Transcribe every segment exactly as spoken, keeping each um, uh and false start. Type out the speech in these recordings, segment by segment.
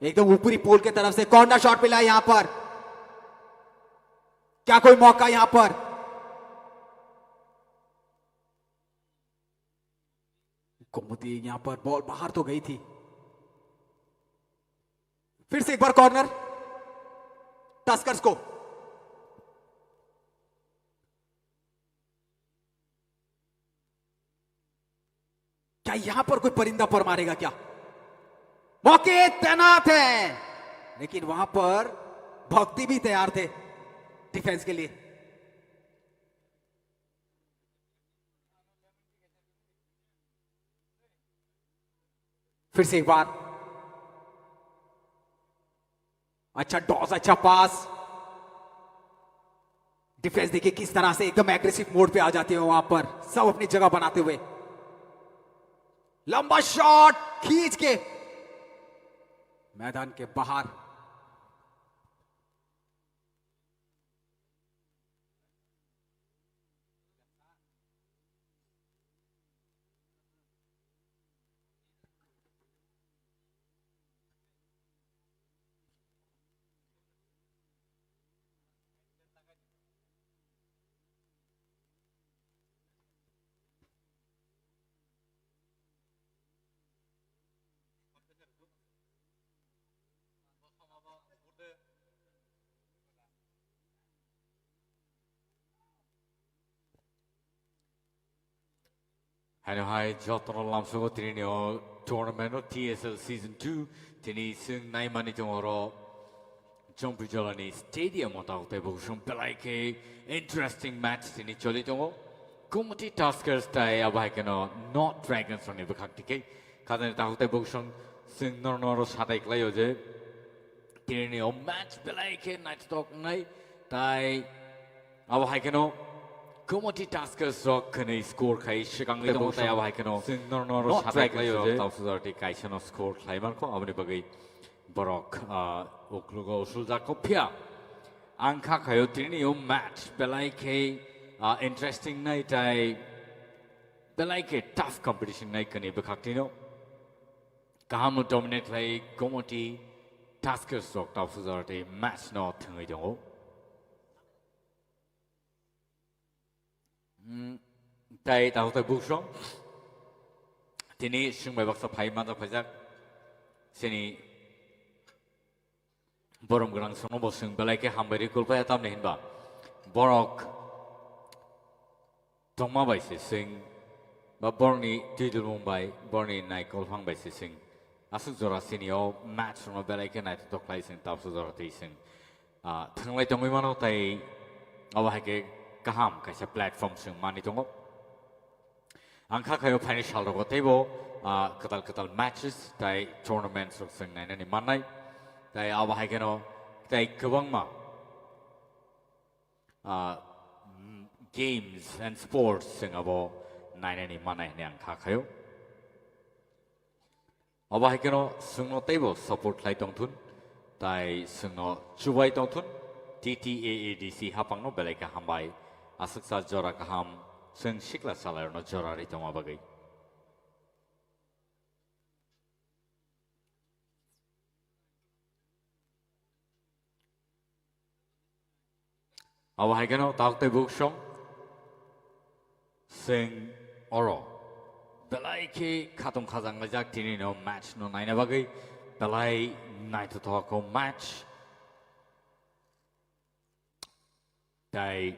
एकदम ऊपरी पोल के तरफ से कॉर्नर शॉट मिला है यहाँ पर। क्या कोई मौका यहाँ पर? गोमती, यहाँ पर बॉल बाहर तो गई थी। फिर से एक बार कॉर्नर टस्कर्स को। क्या यहां पर कोई परिंदा पर मारेगा क्या? मौके तैनात है, लेकिन वहां पर भक्ति भी तैयार थे डिफेंस के लिए। फिर से एक बार, अच्छा टॉस, अच्छा पास। डिफेंस देखिए किस तरह से एकदम एग्रेसिव मोड पे आ जाते हैं वहां पर, सब अपनी जगह बनाते हुए। लंबा शॉट खींच के मैदान के बाहर। Haino hai jotono lamsogo tini o tournament o T S L season two tini sung naimani tongo oro Chongpijolani stadium o tabuk tei bukhuksong belai khe interesting match tini choli tongo. Kumoti Tuskers tai abo hai kheno North Dragons rokni bwkhak tikhe khajani tabuk tei bukhuksong sung nor noro satai khlaio je tini o match belai khe naithotok wngnai tai abo hai kheno Kumoti Tuskers rok khwnwi score khai swkangwi tongo tai abo hai kheno sung nor noro satai khlaio je tausujarti kaisano score khlai mankho aboni bagwi borok, ah, uklugo usuljak kho phiya. Ang kha khaio tini o match belai khe, ah, interesting nai tai belai khe tough competition nai kani bwkhak tino. Kaham no dominate khlai Kumoti Tuskers rok tausujarti match no thwngwi tongo. Hmm, tai tabuk tai bukhuksong tini sung bai baksa phai manjak phaijak sini borom gwnang songno bo sung belai khe hambai ri kulpaya tamni hinba borok tongma bai se sung ba borni twi dulmung bai borni naikol phang bai se sung aswk jora sini o match rokno belai khe naithotok khlai sung tabuk jora twi sung ah, thwnglai tongwi mano, tai abo hai khe kaham kaisa platform se wng mani tongo. Ang kha khaio phaini sal rogo teibo, ah, kwtal kwtal matches tai tournaments rok se wng nainani mannai. Tai abo hai kheno tai kwbangma, ah, games and sports se wng abo nainani mannai hwnwi ang kha khaio. Abo hai kheno chwngno teibo support khlai tongthun, tai chwngno chubai tongthun, T T A A D C haphangno belai khe hambai, aswksa jora kaham chwng sikla salairokno jora ri tongma bagwi. Abo hai kheno tabuk tei bukhuksong chwng oro belai khe khatung khajang laijak tini no match no naina bagwi belai naithothok o match. Tai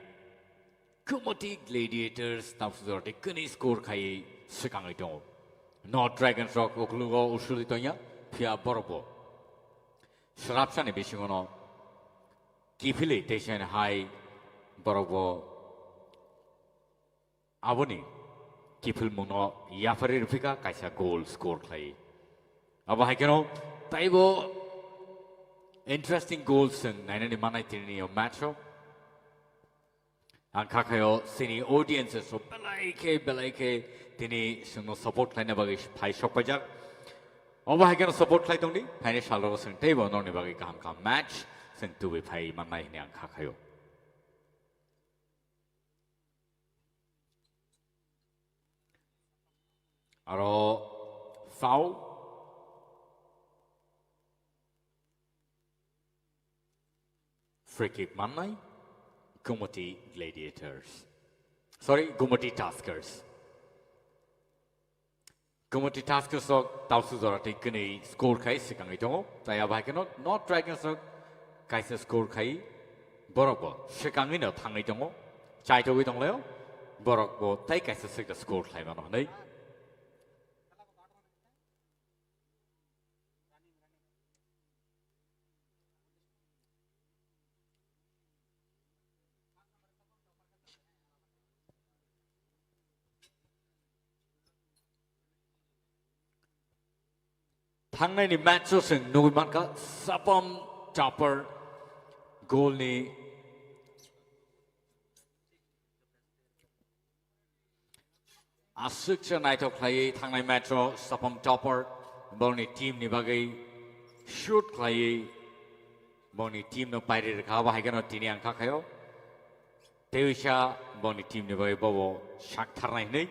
Kumoti Gladiators tabuk jora tei kwnwi score khai swkangwi tongo. North Dragons rok uklugo usuli tongya phiya borok bo swrapsani bisingo no kiphilwi teisa hai borok bo aboni kiphilmungno yapharwi rwphikha kaisa goal score khlai. Abo hai kheno taibo interesting goal chwng nainani manai tini o match o. Ang kha khaio chini audiences rok belai khe belai khe tini chwngno support khlaina bagwi phai sok paijak. Obo hai kheno support khlai tongdi, phaini salrogo chwng teibo nokni bagwi kaham kaham match chwng tubui phai mannai hwnwi ang kha khaio. Aro foul. Free kick mannai Gumati Gladiators. Sorry, Gumati Tuskers. Gumati Tuskers rok talsu jora tei kwnwi score khai swkangwi tongo. Tai abo hai kheno North Dragons rok kaisa score khai borok bo swkangwi no thangwi tongo. Chaitogwi tonglaio borok bo tei kaisa swkda score khlai mano hwnwi. Thangnaini match-o chwng nugwi mankha Sapam Topper goal-ni aswk se naithok khlaiwi thangnai match-o Sapam Topper bongni team-ni bagwi shoot khlaiwi bongni team-no pairi rwkha, abo hai kheno tini ang kha khaio. Tei uisa bongni team-ni bagwi bobo sak tharnai hwnwi.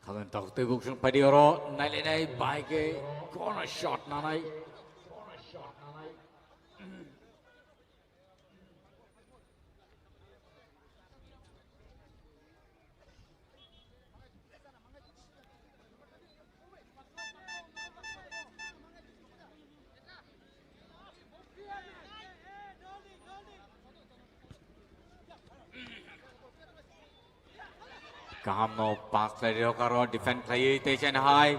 Khadan tok tei buksong padi oro nailainai bai khe corner shot nanai. Kaham no pass khlai rio karo defend khlai tei chen hai.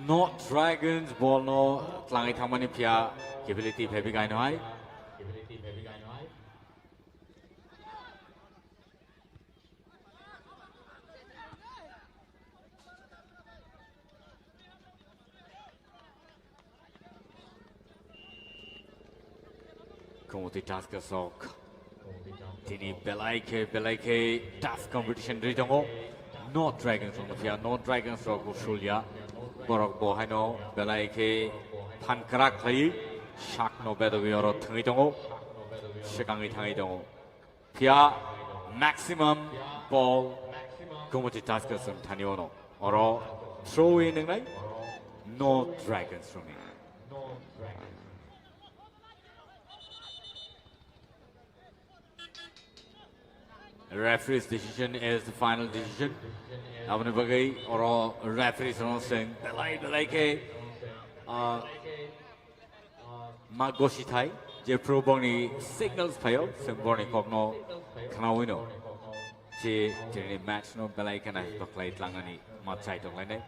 North Dragons ball no tlangwi thangmani phiya ability phebi gaino hai. Kumuti Tuskers rok tini belai khe, belai khe tough competition ri tongo. North Dragons rok phiya, North Dragons rok usulya. Borok bo haino belai khe phan kwrak khlai, sakno bedogwi oro thwngwi tongo, swkangwi thangwi tongo. Phiya maximum ball Kumuti Tuskers rok thani ono. Oro throw in wngnai North Dragons rokni. Referee's decision is the final decision. Aboni bagwi oro referees rokno chwng belai belai khe, ah, ma gosi thai, jephru bongni signals phaio, chwng borni kokno khnawi no. Je tini match no belai khena toklai tlangnani ma chai toklainai.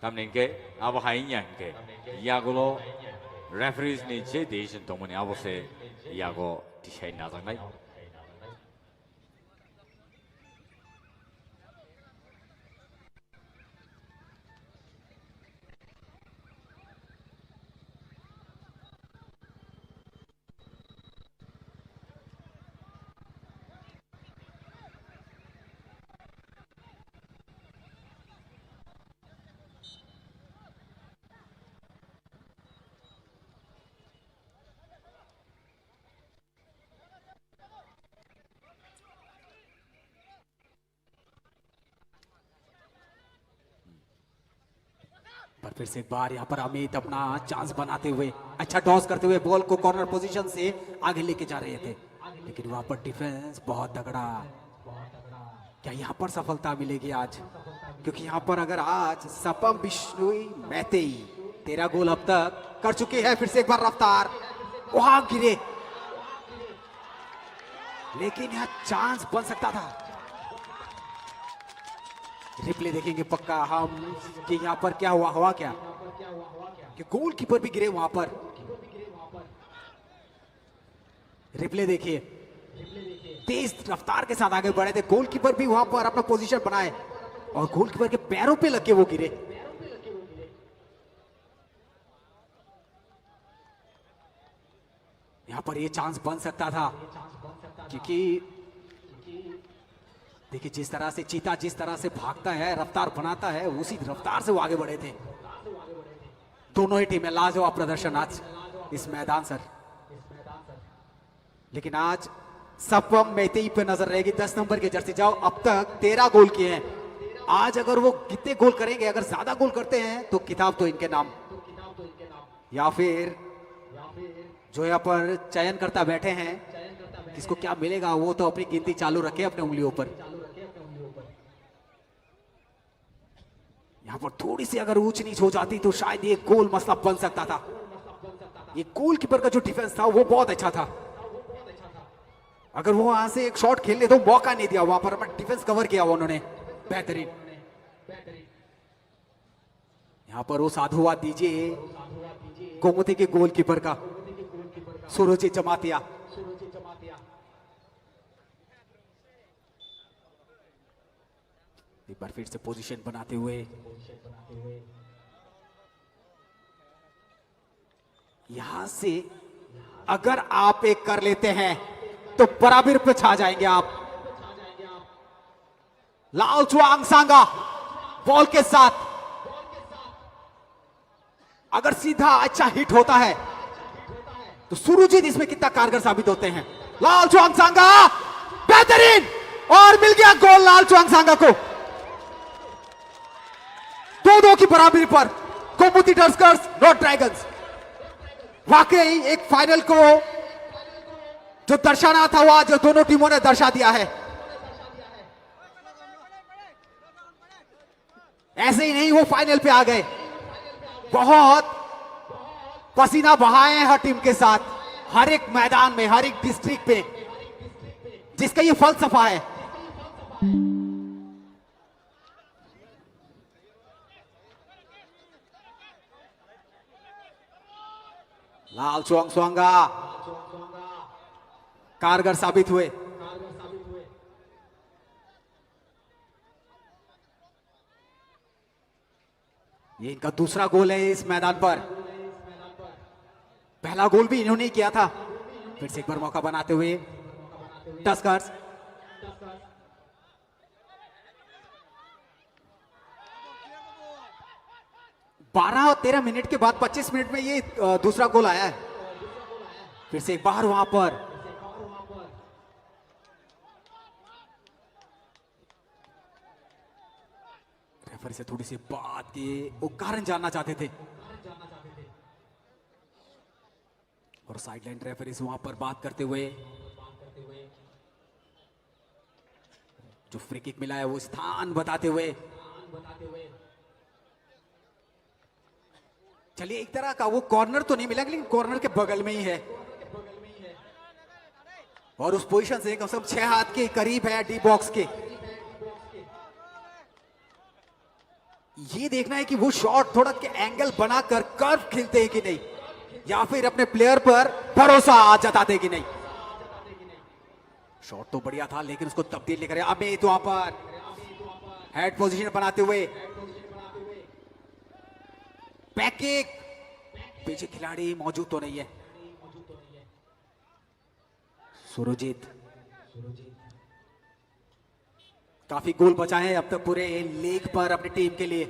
Tamni hwnkhe abo hai wngya hwnkhe yagulo referees ni je decision tongmani abo se yago tisai najaknai. पर फिर से एक बार यहाँ पर अमित अपना चांस बनाते हुए, अच्छा टॉस करते हुए बॉल को कॉर्नर पोजीशन से आगे लेके जा रहे थे, लेकिन वहां पर डिफेंस बहुत तगड़ा। क्या यहाँ पर सफलता मिलेगी आज? क्योंकि यहाँ पर अगर आज सपम बिश्नोई मैतेई तेरह गोल अब तक कर चुके हैं, फिर से एक बार रफ्तार, वहां गिरे, लेकिन यहाँ चांस बन सकता था। रिप्ले देखेंगे पक्का हम कि यहाँ पर क्या हुआ, हुआ क्या, कि गोलकीपर भी गिरे वहां पर। रिप्ले देखिए, तेज रफ्तार के साथ आगे बढ़े थे, गोलकीपर भी वहां पर अपना पोजीशन बनाए और गोलकीपर के पैरों पे लग के वो गिरे। पर ये चांस बन सकता था, क्योंकि देखिए, जिस तरह से चीता जिस तरह से भागता है, रफ्तार बनाता है, उसी रफ्तार से वो आगे बढ़े थे। दोनों ही टीमें लाजवाब प्रदर्शन आज इस मैदान सर। लेकिन आज सपम मेतेई पे नजर रहेगी, दस नंबर की जर्सी। जाओ, अब तक तेरह गोल किए हैं। आज अगर वो कितने गोल करेंगे, अगर ज्यादा गोल करते हैं तो किताब तो इनके नाम, या फिर जो यहाँ पर चयनकर्ता बैठे हैं, किसको क्या मिलेगा, वो तो अपनी गिनती चालू रखे अपने उंगलियों पर। यहाँ पर थोड़ी सी अगर ऊंच नीच हो जाती तो शायद ये गोल मसला बन सकता था। ये गोलकीपर का जो डिफेंस था वो बहुत अच्छा था। अगर वो वहां से एक शॉट खेलने तो मौका नहीं दिया, वहां पर अपना डिफेंस कवर किया उन्होंने। बेहतरीन। यहाँ पर वो साधुवाद दीजिए गोमती के गोलकीपर का, सुरजीत जमातिया। एक बार फिर से पोजीशन बनाते हुए यहां से अगर आप एक कर लेते हैं तो बराबर पे छा जाएंगे आप। लाल चुआंग सांगा बॉल के साथ अगर सीधा अच्छा हिट होता है तो सुरुजीत इसमें कितना कारगर साबित होते हैं। लाल चुआंग सांगा, बेहतरीन, और मिल गया गोल लाल चुआंग सांगा को। दो दो की बराबरी पर गोमती टस्कर्स नॉट ड्रैगन्स। वाकई एक फाइनल को जो दर्शाना था वो आज दोनों टीमों ने दर्शा दिया है। ऐसे ही नहीं, वो फाइनल पे आ गए। बहुत पसीना बहाए हैं हर टीम के साथ, हर एक मैदान में, हर एक डिस्ट्रिक्ट पे, जिसका ये फलसफा है। लाल चुआंग सांगा कारगर साबित हुए। ये इनका दूसरा गोल है इस मैदान पर। पहला गोल भी इन्होंने ही किया था, फिर से एक बार मौका बनाते हुए टस्कर्स। बारह और तेरह मिनट के बाद पच्चीस मिनट में ये, अ, दूसरा गोल आया है। फिर से एक बार वहां पर रेफरी से थोड़ी सी बात की, वो कारण जानना चाहते थे। और साइडलाइन रेफरी से वहां पर बात करते हुए, जो फ्री किक मिला है वो स्थान बताते हुए, चलिए, एक तरह का वो कॉर्नर तो नहीं मिला, लेकिन कॉर्नर के बगल में ही है। और उस पोजीशन से कम से कम छह हाथ के करीब है डी बॉक्स के। ये देखना है कि वो शॉट थोड़ा के एंगल बनाकर कर्व खेलते हैं कि नहीं, या फिर अपने प्लेयर पर भरोसा जताते हैं कि नहीं। शॉट तो बढ़िया था, लेकिन उसको तब्दील नहीं करे अमित। वहां पर हेड पोजीशन बनाते हुए बैक किक, पीछे खिलाड़ी मौजूद तो नहीं है। सुरजीत काफी गोल बचाए हैं अब तक पूरे लीग पर अपनी टीम के लिए।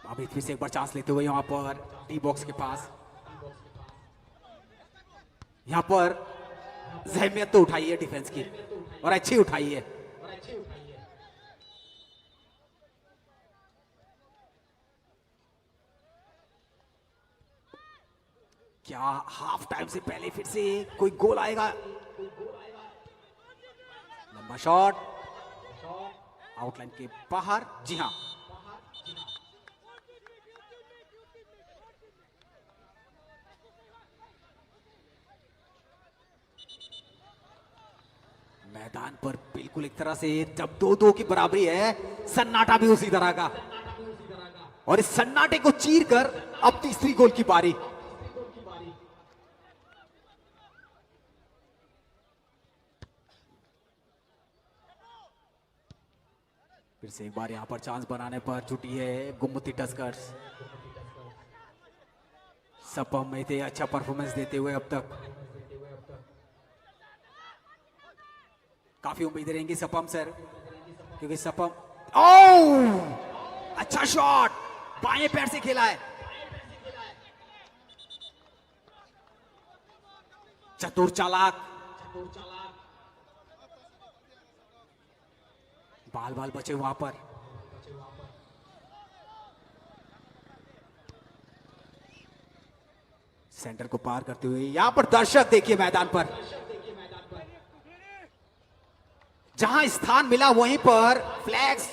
अभी फिर से एक बार चांस लेते हुए यहाँ पर डी बॉक्स के पास, यहाँ पर जहमियत तो उठाई है डिफेंस की, और अच्छी उठाई है। क्या हाफ टाइम से पहले फिर से कोई गोल आएगा? लंबा शॉट, आउटलाइन के बाहर। जी हाँ, मैदान पर बिल्कुल एक तरह से जब दो दो की बराबरी है, सन्नाटा भी उसी तरह का। और इस सन्नाटे को चीर कर अब तीसरी गोल की बारी। फिर से एक बार यहाँ पर चांस बनाने पर जुटी है गोमती टस्कर्स। सपम में थे अच्छा परफॉर्मेंस देते हुए अब तक। काफी उम्मीदें रहेंगी सपम सर, क्योंकि सपम, ओह, अच्छा शॉट, बाएं पैर से खेला है। चतुर चालाक, बाल बाल बचे वहां पर। सेंटर को पार करते हुए यहाँ पर दर्शक देखिए मैदान पर, जहां स्थान मिला वहीं पर फ्लैग्स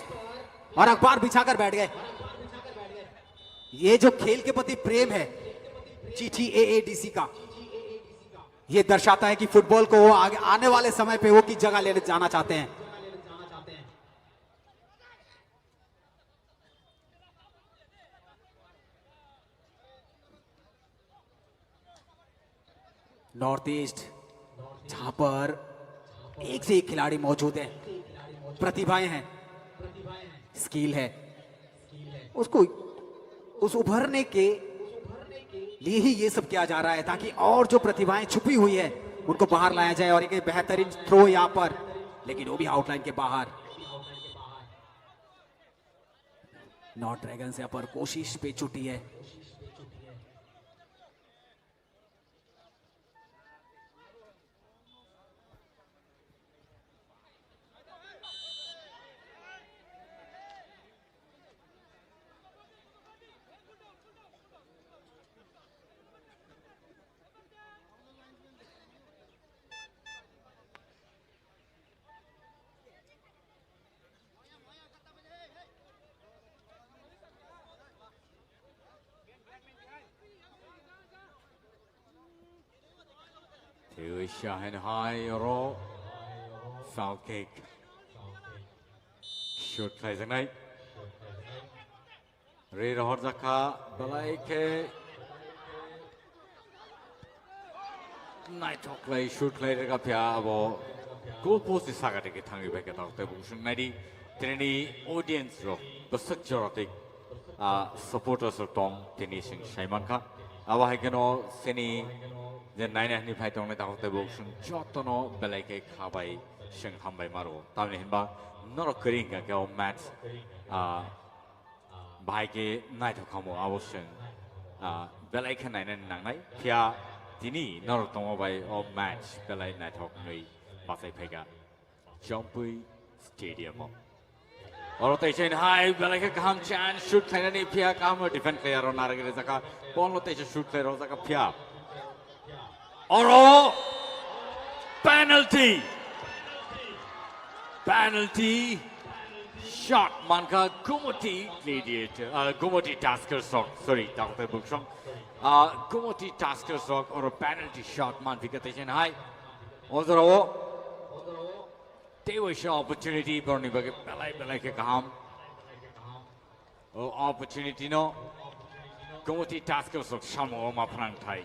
और अखबार बिछाकर बैठ गए। ये जो खेल के प्रति प्रेम है जीटीएएडीसी का, ये दर्शाता है कि फुटबॉल को वो आगे आने वाले समय पे वो किस जगह लेने जाना चाहते हैं। नॉर्थ ईस्ट, जहां पर एक से एक खिलाड़ी मौजूद है, प्रतिभाएं हैं, स्किल है, उसको, उस उभरने के लिए ही ये सब किया जा रहा है, ताकि और जो प्रतिभाएं छुपी हुई है उनको बाहर लाया जाए। और एक बेहतरीन थ्रो यहाँ पर, लेकिन वो भी आउटलाइन के बाहर। नॉर्थ ड्रैगन्स यहाँ पर कोशिश पे जुटी है। Tui Shahin hai oro foul kick. Shoot khlaijaknai. Ri rohorjakha belai khe naithok khlai shoot khlai rwkha phiya abo goal post ni saka digi thangwi bai khe tabuk tei bukung sung naidi. Tini audience rok bwswk jora tei, ah, supporters rok tong tini sing sai mankha. Abo hai kheno sini je naina hwnwi phai tongnai tabuk tei bukung sung jotono belai khe kha bai sing hambai ma rwo. Tamni hinba norok kwrwi hwnkha khe o match, ah, bahai khe naithok khamu abo chwng, ah, belai khe nainani nangnai. Phiya tini norok tongma bai o match belai naithok wngwi bachai phaikha Champui Stadium o. Oro teisa hai belai khe kaham chance shoot khlainani, phiya kaham defend khlai aro narwgwi rwjakha. Ball no teisa shoot khlai rwjakha phiya. Oro penalty. Penalty shot mankha Gumoti Gladiator, ah, Gumoti Tuskers rok, sorry, Doctor Buksong. Ah, Gumoti Tuskers rok oro penalty shot manphika teisa hai. O jorao teibo se opportunity borni bagwi belai belai khe kaham. O opportunity no Gumoti Tuskers rok samo ma phrang thai.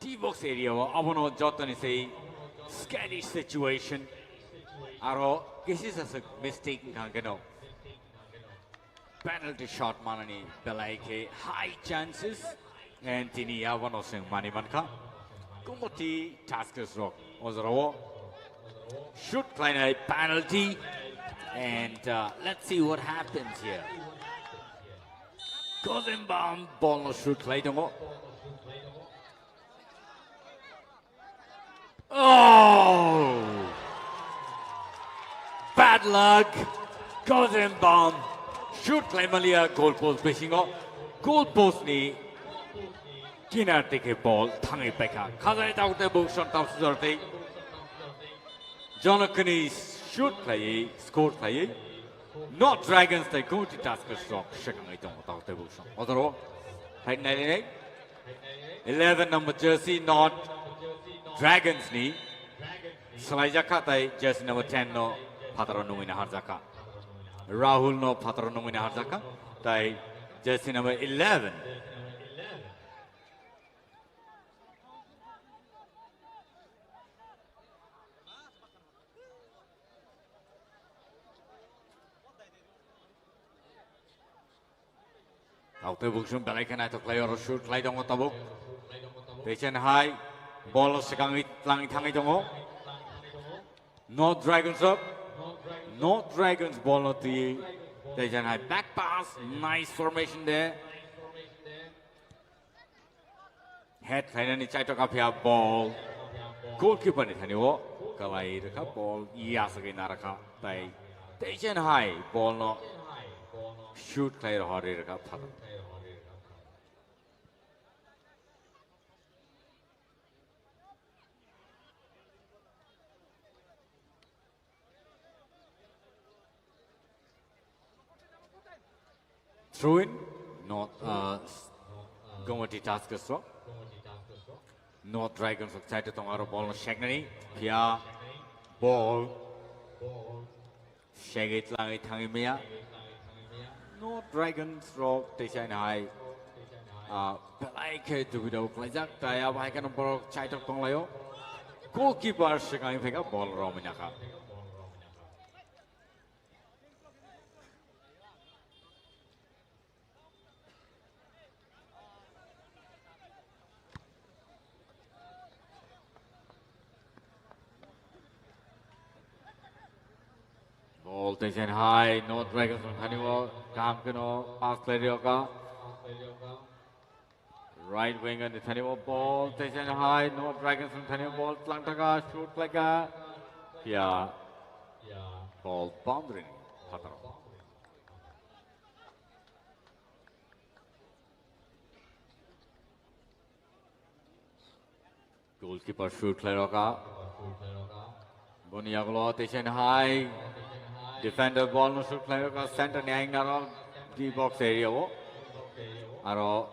T box area o abono jotoni sei scary situation. Aro kisi sasuk mistake wngkha keno penalty shot manani belai khe high chances. And tini abono chwng mani mankha Gumoti Tuskers rok o jorao shoot khlainai penalty. And, uh, let's see what happens here. Kozimbam ball no shoot khlai tongo. Oh! Bad luck. Kozimbam shoot khlai maliya goal post bisingo. Goal post ni kinar tike ball thangwi paikha. Khajai taute bukson tau sujar tei. Jonokni shoot khlaiwi, score khlaiwi. North Dragons tei Gumoti Tuskers rok swkangwi tongo taute bukson. Odoro hai nai nai. Eleven number jersey North Dragons ni swlaijakha tei jersey number ten no phataro nungwi naharjakha. Rahul no phataro nungwi naharjakha tei jersey number eleven. Tautwi buksung belai khe naithok khlai oro shoot khlai tongo tabuk. Tei chen hai ball swkangwi tlangwi thangwi tongo. North Dragons rok. North Dragons ball no twi. Tei chen hai back pass. Nice formation there. Head khlainani chaitok aphiya ball. Goalkeeper ni thani o. Kalai rwkha ball. Yasagwi narakha. Tai. Tei chen hai ball no shoot khlai rohorwi rwkha phataro. Throw in, North, uh, Gomati Tuskers rok. North Dragons rok side o tongo aro ball no seknani. Phiya ball. Segwi tlangwi thangwi maya. North Dragons rok tei chaina hai, ah, belai khe dubidao khlaijak, tai abo hai kheno borok chaitok tonglaio. Goalkeeper swkangwi phaikha ball romwi nakha. Ball tei chen hai, North Dragons ni thani o kaham kheno pass khlai rwkha. Right wing ni thani o ball tei chen hai, North Dragons ni thani o ball tlang taka shoot khlaika. Ya. Ball boundary ni phataro. Goalkeeper shoot khlai rokha. Boni yagulo tei chen hai. Defender ball no shoot khlai rokha. Center ni aing narok. D box area o. Aro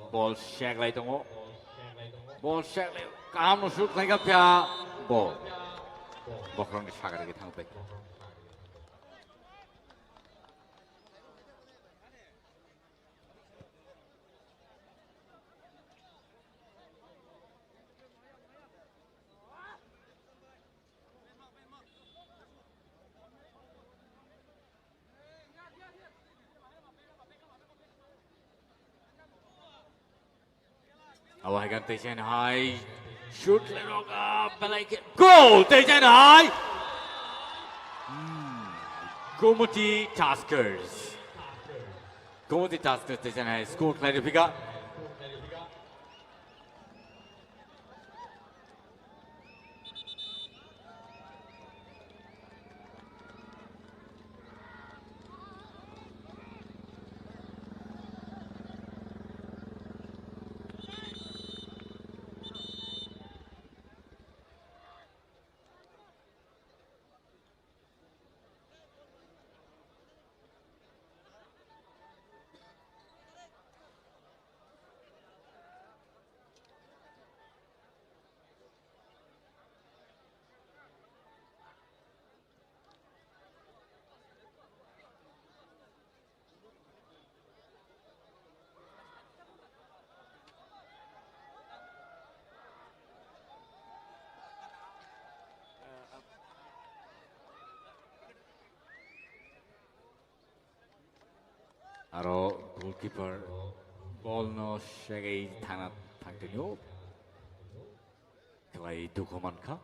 ball shek lai tongo. Ball shek lai. Kaham no shoot khlai kha phiya. Ball. Bokhorok ni sakha rigi thang pai. Abo hai khe tei chen hai. Shoot le rok, ah, belai khe. Goal! Tei chen hai. Hmm. Gomati Tuskers. Gomati Tuskers tei chen hai. Score khlai rw phika. Aro goalkeeper ball no segwi thangna thangtini o kwlai dukhu mankha.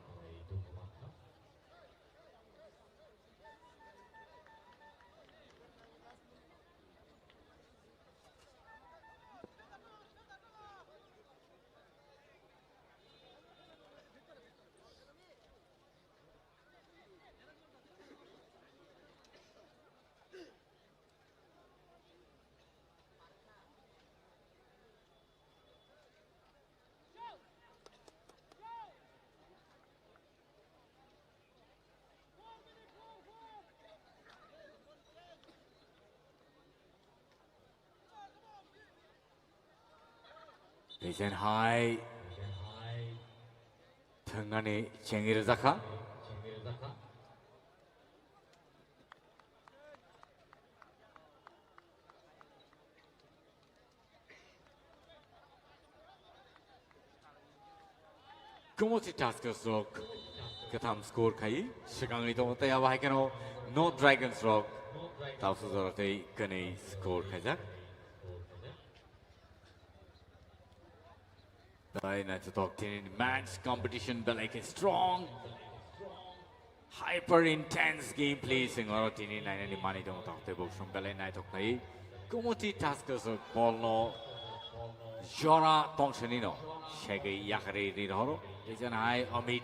Tei chen hai thwngnani chengwi rwjakha. Gomati Tuskers rok kwtham score khai swkangwi tongo, tei abo hai kheno North Dragons rok tabuksa jora tei kwnwi score khaijak. Belai naithothok tini match competition belai khe strong. Hyper intense gameplay sing oro tini nainani manwi tongo tok tei bok song belai naithok khlai. Kumoti Tuskers o ball no jora tongsanino segwi yakarwi ri rohoro. Teisa nahai Amit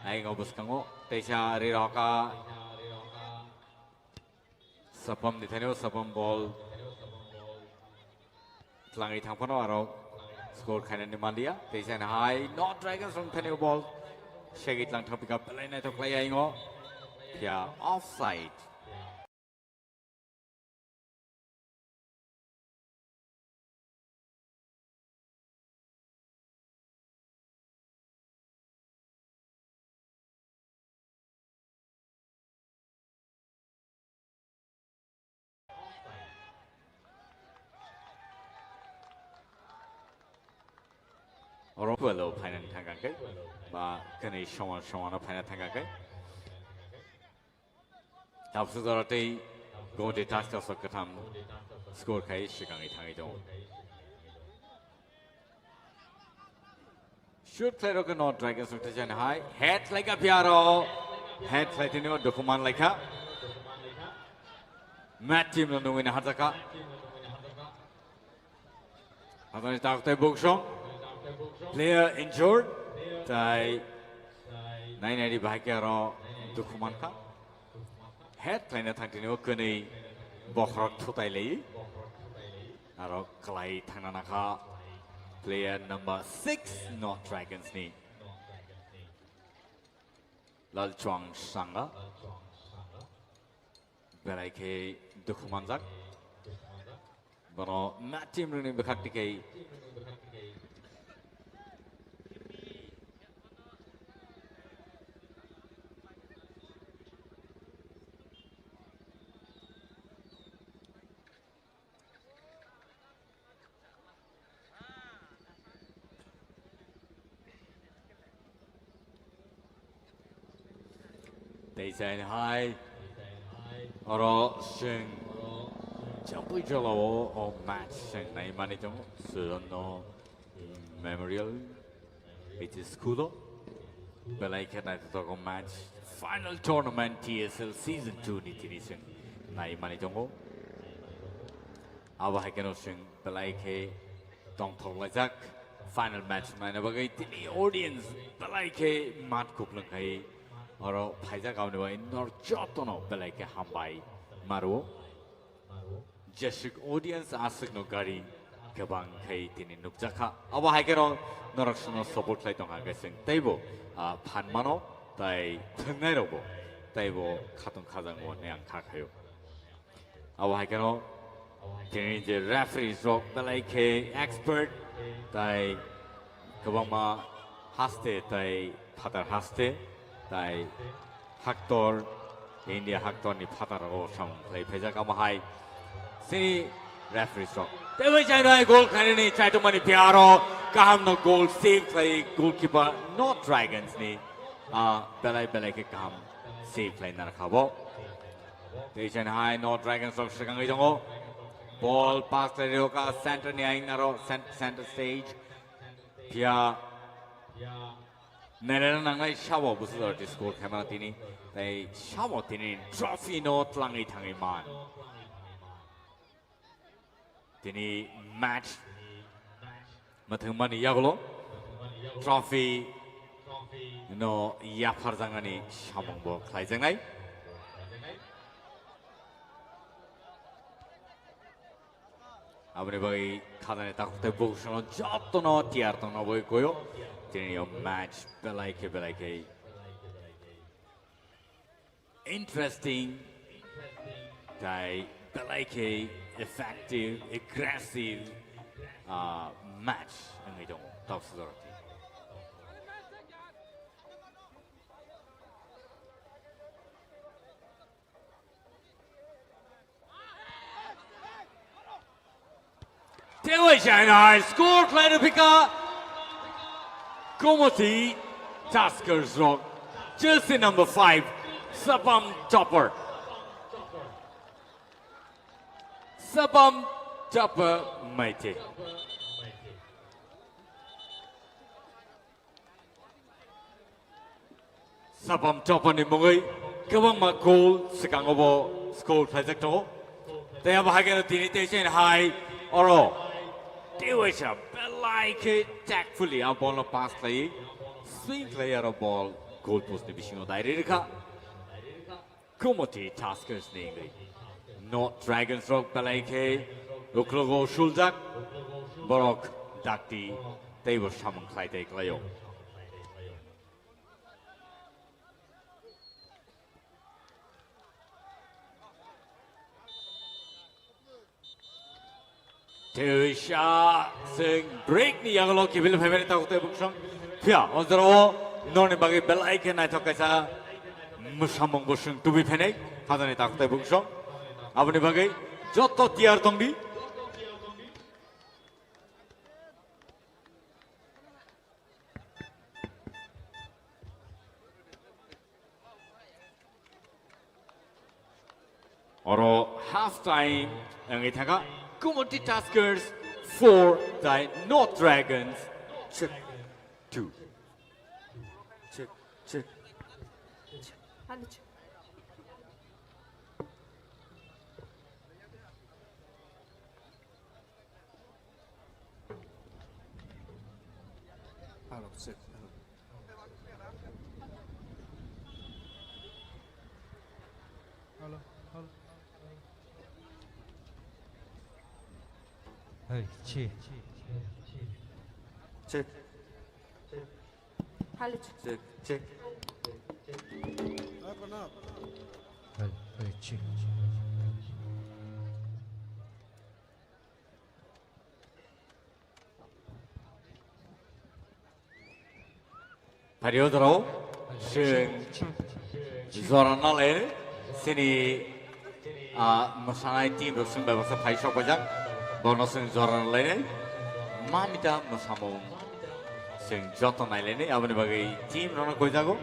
ayingo bwskango teisa ri rohka. Sapam ni thani o Sapam ball. Tlangwi thangphano aro score khainani manliya. Teisa hai North Dragons rong thani o ball. Segwi tlang thangpika belai naithok khlai ayingo. Phiya offside. Oro puelo phainani thangkha khe ba kwnwi soman somano phaina thangkha khe. Tabswk jora tei Gomoti Tuskers o kwtham score khai swkangwi thangwi tongo. Shoot khlai rok no Dragons rok teisa hai. Head khlai ka phiya aro. Head khlai tini o dukhu man lai kha. Mat team no nungwi na hajak kha. Hatani tak tei buk song. Player injured. Tai nai nai ri bahai khe aro dukhu man kha. Head khlaina thang tini o kwnwi bokhorok thutai lai. Aro kwlai thangna nakha player number six North Dragons ni Lalchwang Sanga. Belai khe dukhu manjak. Bono Mat team rokni bwkhak tikhe. Teisa hai oro chwng Champuijala o, o match chwng nai mani tongo Suranno Memorial H S School o. Belai khe naithothok o match, final tournament T S L season two ni tini chwng nai mani tongo. Abo hai kheno chwng belai khe tongthok laijak final match naina bagwi tini audience belai khe mat kuplung khai oro phaijak, aboni bagwi nor jotono belai khe hambai maro. Jeswk audience aswkno gari kwbang khai tini nukjakha. Abo hai kheno norok sono support khlai tongkha hwnkhe chwng teibo, ah, phan mano tai thwngnairokbo teibo khatung khajakgo hwnwi ang kha khaio. Abo hai kheno tini je referees rok belai khe expert tai kwbangma haste tai phatar haste tai haktor, India haktor ni phatar o samung khlai phaijak amo hai sini referee sok. Teboi chai nai goal khainani chai tongmani phiya aro kaham no goal save khlai goalkeeper North Dragons ni, ah, belai belai khe kaham save khlai narkha bo. Tei chai hai North Dragons rok swkangwi tongo. Ball pass khlai rioka center ni aing aro cent-, center stage. Phiya Nerena nangnai sabo bwswk jora tei score khaimano tini. Tei sabo tini trophy no twlangwi thangwi man. Tini match mwthwngmani yagulo trophy no yapharjaknani samung bo khlaijaknai. Aboni bagwi khajani takhuk tei bukusono jotono tiyar tongna bagwi koyo. Tini o match belai khe belai khe interesting tei belai khe effective, aggressive, ah, match wngwi tongo tabuk jora. Tewai China score khlai rw phi kha. Gomoti Tuskers rok. Jersey number five, Sapam Topper. Sapam Topper Maite. Sapam Chopani mungwi kwbangma goal swkango bo score khlaijak tongo. Tei abo hai kheno tini tei chini hai oro tei waisa belai khe tactfully a ball no pass khlaiwi swing khlaiwi aro ball goal post ni bisingo dairwi rwkha. Kumoti Tuskers ni wngwi North Dragons rok belai khe uklogo suljak, borok dakti teibo samung khlai tei khlaio. Teisa seng break ni yagulo kibil phaimani takhuk tei buksong. Phiya o jorao norni bagwi belai khe naithok kaisa mwsamung bo seng tubi phainai hajani takhuk tei buksong. Aboni bagwi joto tiyar tongdi. Oro half time wngwi thangkha. Kumoti Tuskers four tei North Dragons two. Check, check. Hello, check. Hello, hello. Hey, check. Check. Hello, check. Check, check. Hey, hey, check. Phario jorao chwng jora nalaini chini, ah, mwsanai team rok chwng bai baksa phai sok paijak. Bono chwng jora nalaini mamita mwsamung chwng joto nailaini, aboni bagwi team rokno koijago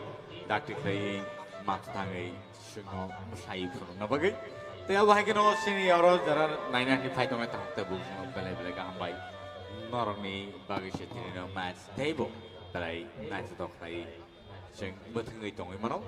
dakti khlaiwi matha thangwi. Chwngno mwsai phunukna bagwi. Tei abo hai kheno chini oro jara naina hwnwi phai tongnai takhuk tei bukhukno belai belai kaham bai. Norokni bagwi se tini no match teibo belai naithotok khlai chwng mwthangwi tongwi mano.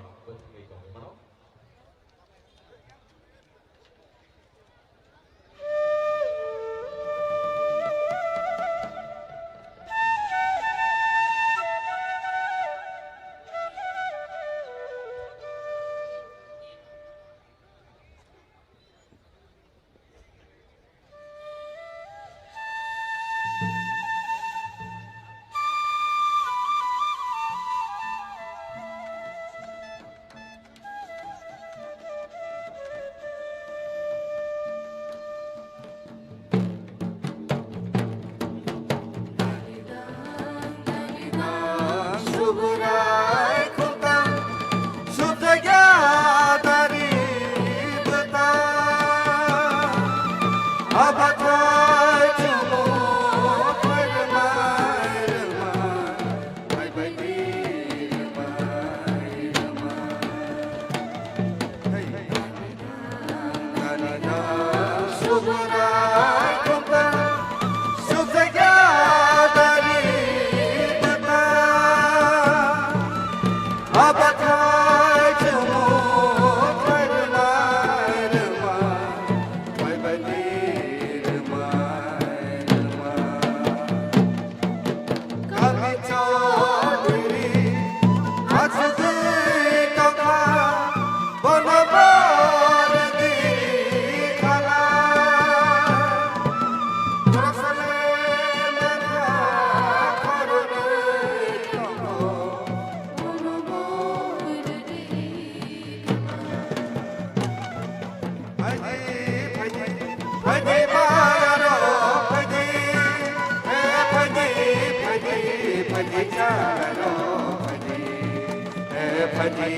Phaidi,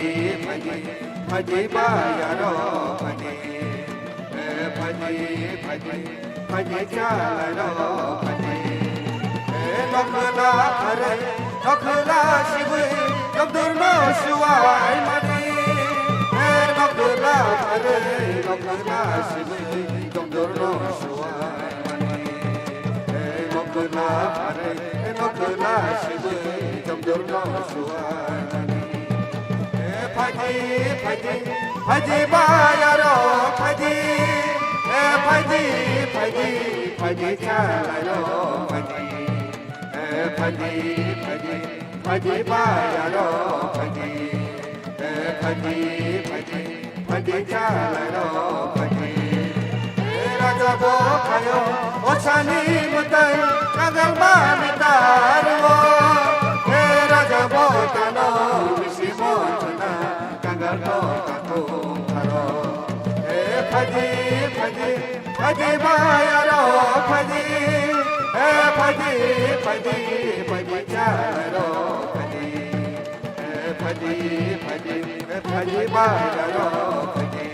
phaidi, phaidi, bayaro, phaidi. Eh, phaidi, phaidi, phaidi, chalaro, phaidi. Eh, nokla pharai, nokla sibui, nokdurno suai mani. Eh, nokla pharai, nokla sibui, nokdurno suai mani. Eh, nokla pharai, eh, nokla sibui, nokdurno suai mani. Phaidi, phaidi, bayaro phaidi, e phaidi, phaidi, phaidi, chalairo phaidi, e phaidi, phaidi, phaidi, bayaro phaidi, e phaidi, phaidi, phaidi, chalairo phaidi. E raja bo khayo, o sani mutai, kagal mani tarwo. E raja bo tano, bisi mo chuna, kagal to katung tharo. E phaidi, phaidi, phaidi, bayaro phaidi. E phaidi, phaidi, phaidi, chalairo phaidi. E phaidi, phaidi, e phaidi, bayaro phaidi.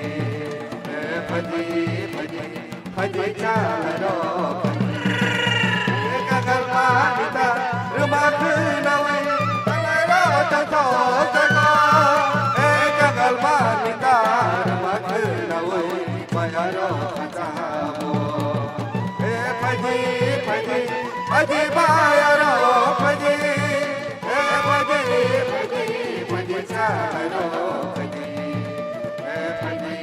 E phaidi, phaidi, phaidi, chalairo phaidi. E kagal mani ta, ruma khnawi, chalairo tongthok jago. E kagal mani ta, ruma khnawi, bayaro khachabo. E phaidi, phaidi, phaidi, bayaro phaidi. E phaidi, phaidi, phaidi, chalairo phaidi. E phaidi,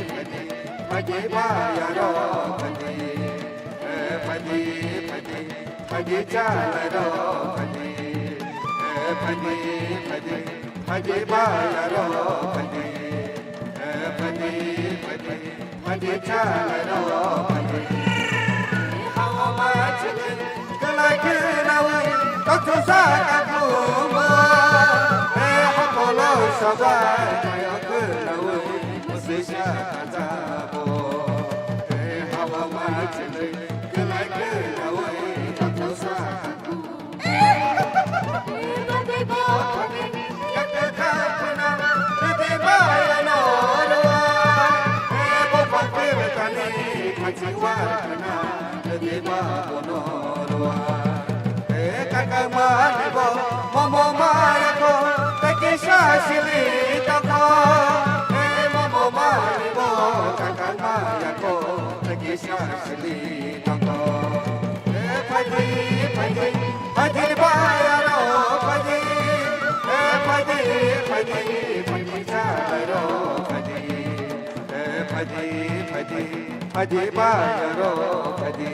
phaidi, phaidi, bayaro phaidi. E phaidi, phaidi, phaidi, chalairo phaidi. E phaidi, phaidi, phaidi, bayaro phaidi. E phaidi, phaidi, phaidi, chalairo phaidi. Hawa ma chini, kalai khnawi, toksa kakumo. E hapolo sabai, kaya khnawi, musisa kajabo. E hawa ma chini, kalai khnawi, toksa kakumo. Kisa sili tongo. E phaidi, phaidi, phaidi, bayaro phaidi. E phaidi, phaidi, phaidi, chalairo phaidi. E phaidi, phaidi, phaidi, bayaro phaidi.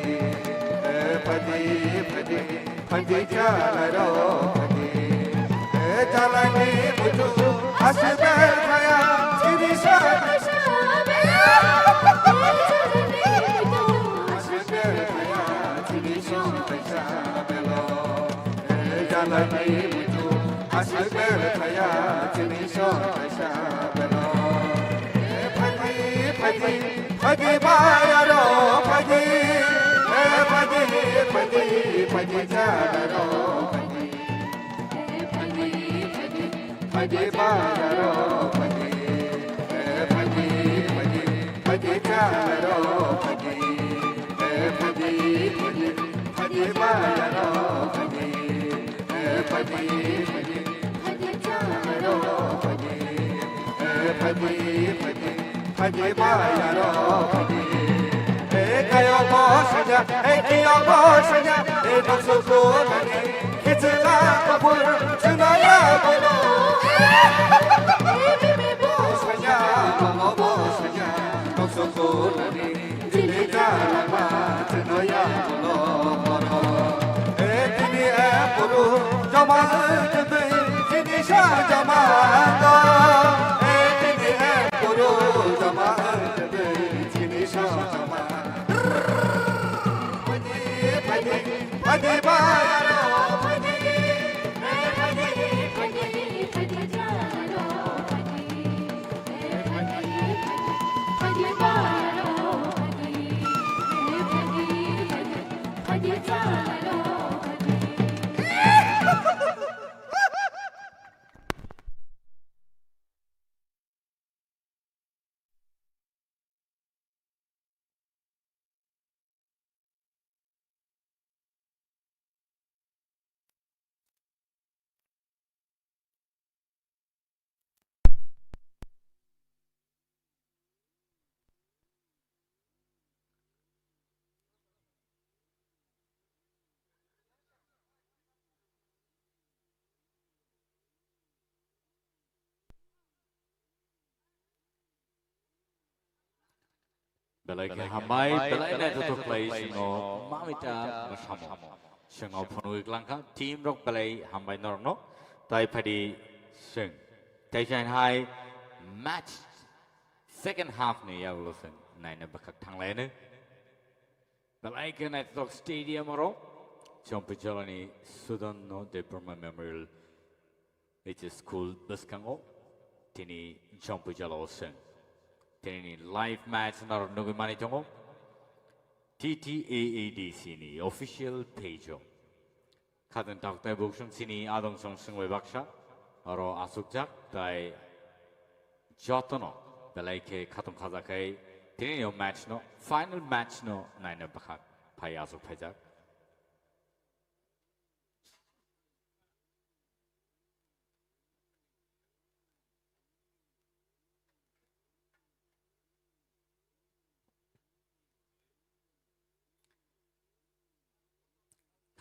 E phaidi, phaidi, phaidi, chalairo phaidi. E chalaini buju aswk bel khaya, chini sa. Aswk bel khaya, chini sa kaisa belo. E chalaini buju aswk bel khaya, chini sa kaisa belo. E phaidi, phaidi, phaidi, bayaro phaidi. E phaidi, phaidi, phaidi, chalairo phaidi. Phaidi, phaidi, phaidi, bayaro phaidi. Phaidi, phaidi, phaidi, chalairo phaidi. Phaidi, phaidi, phaidi, bayaro phaidi. Phaidi, phaidi, phaidi, chalairo phaidi. Phaidi, phaidi, phaidi, bayaro phaidi. E kayo bo saja, e kiyo bo saja, e nokso ko nani, kichila kapur, chunaya bolo. E bibi bo saja, mama bo saja, nokso ko nani, jili jala ma, chunaya bolo, bolo. E tini e puru, jama e tini, tini sa jama do. E tini e puru, jama e tini, tini sa jama. Phaidi, phaidi, phaidi, bayaro phaidi. Phaidi, phaidi, phaidi, chalairo phaidi. Phaidi, phaidi, phaidi, bayaro phaidi. Phaidi, phaidi, phaidi, chalairo phaidi. Belai khe hambai, belai naithothok khlai chwngno mamita mwsamo. Chwngno phunugwi klangkha, team rok belai hambai norokno. Tai phadi chwng. Tai chwng hai match second half ni yagulo chwng naina bwkhak thanglaino. Belai khe naithothok stadium oro. Chompi jolani Sudanno Debbarma Memorial H S School bwskango tini Chompi jala o chwng. Tini live match norok nugwi mani tongo. T T A A D C ni official page o. Khatang tak tai buksong chini adong song song bai baksa. Oro asukjak tai jotono belai khe khatong khajakhai tini o match no, final match no naina bwkhak phai asuk phaijak.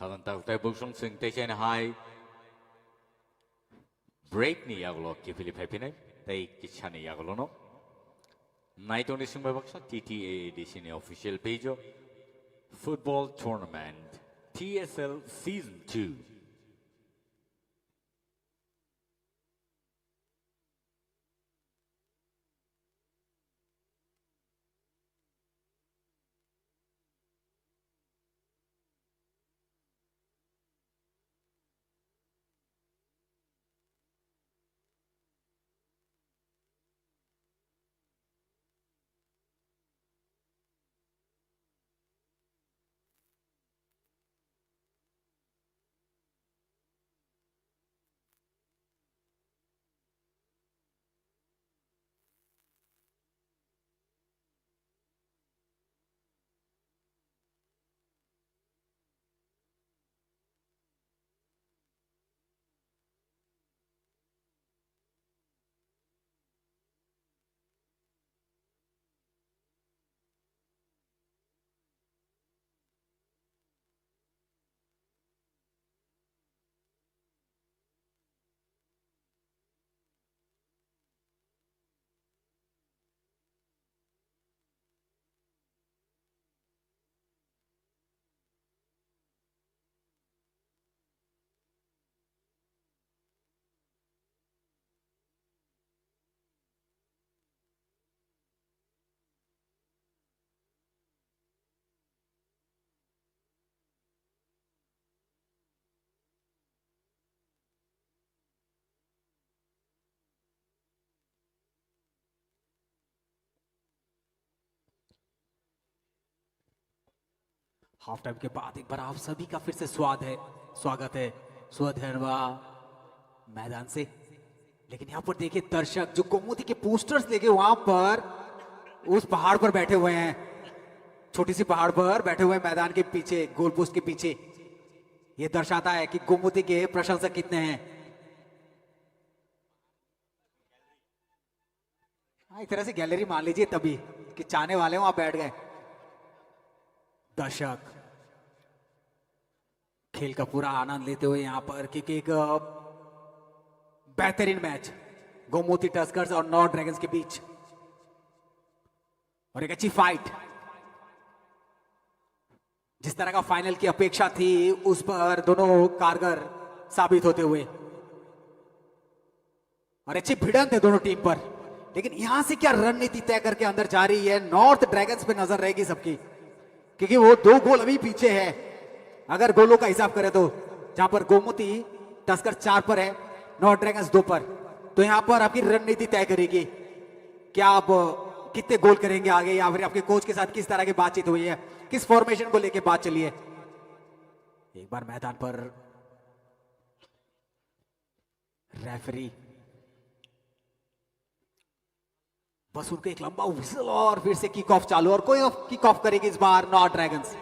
Khatang tak tai buksong chwng tei chaina hai break ni yagulo kiphilwi phaiphinai tei kisa ni yagulo no. Naitongni swngbai baksa T T A A D C ni official page o football tournament T S L season two. Half time के बाद एक बार आप सभी का फिर से स्वाद है, स्वागत है सुअधैर्वा मैदान से। लेकिन यहाँ पर देखिए, दर्शक जो गोमती के पोस्टर्स लेके वहां पर उस पहाड़ पर बैठे हुए हैं, छोटी सी पहाड़ पर बैठे हुए हैं, मैदान के पीछे, गोल पोस्ट के पीछे। ये दर्शाता है कि गोमती के प्रशंसक कितने हैं। हाँ, एक तरह से गैलरी मान लीजिए तभी कि चाहने वाले वहां बैठ गए। दर्शक खेल का पूरा आनंद लेते हुए यहाँ पर, क्योंकि एक, अ, बेहतरीन मैच गोमती टस्कर्स और नॉर्थ ड्रैगन्स के बीच, और एक अच्छी फाइट। जिस तरह का फाइनल की अपेक्षा थी, उस पर दोनों कारगर साबित होते हुए। और अच्छी भिड़ंत है दोनों टीम पर, लेकिन यहां से क्या रणनीति तय करके अंदर जा रही है, नॉर्थ ड्रैगन्स पे नजर रहेगी सबकी, क्योंकि वो दो गोल अभी पीछे है। अगर गोलों का हिसाब करें तो, जहां पर गोमती टस्कर चार पर है, नॉर्थ ड्रैगन्स दो पर, तो यहां पर आपकी रणनीति तय करेगी। क्या आप, अ, कितने गोल करेंगे आगे, या फिर आपके कोच के साथ किस तरह की बातचीत हुई है, किस फॉर्मेशन को लेके बात चली है? एक बार मैदान पर रेफरी, बस उनको एक लंबा व्हिसल और फिर से किक ऑफ चालू, और कोई किक ऑफ करेगी इस बार नॉर्थ ड्रैगन्स।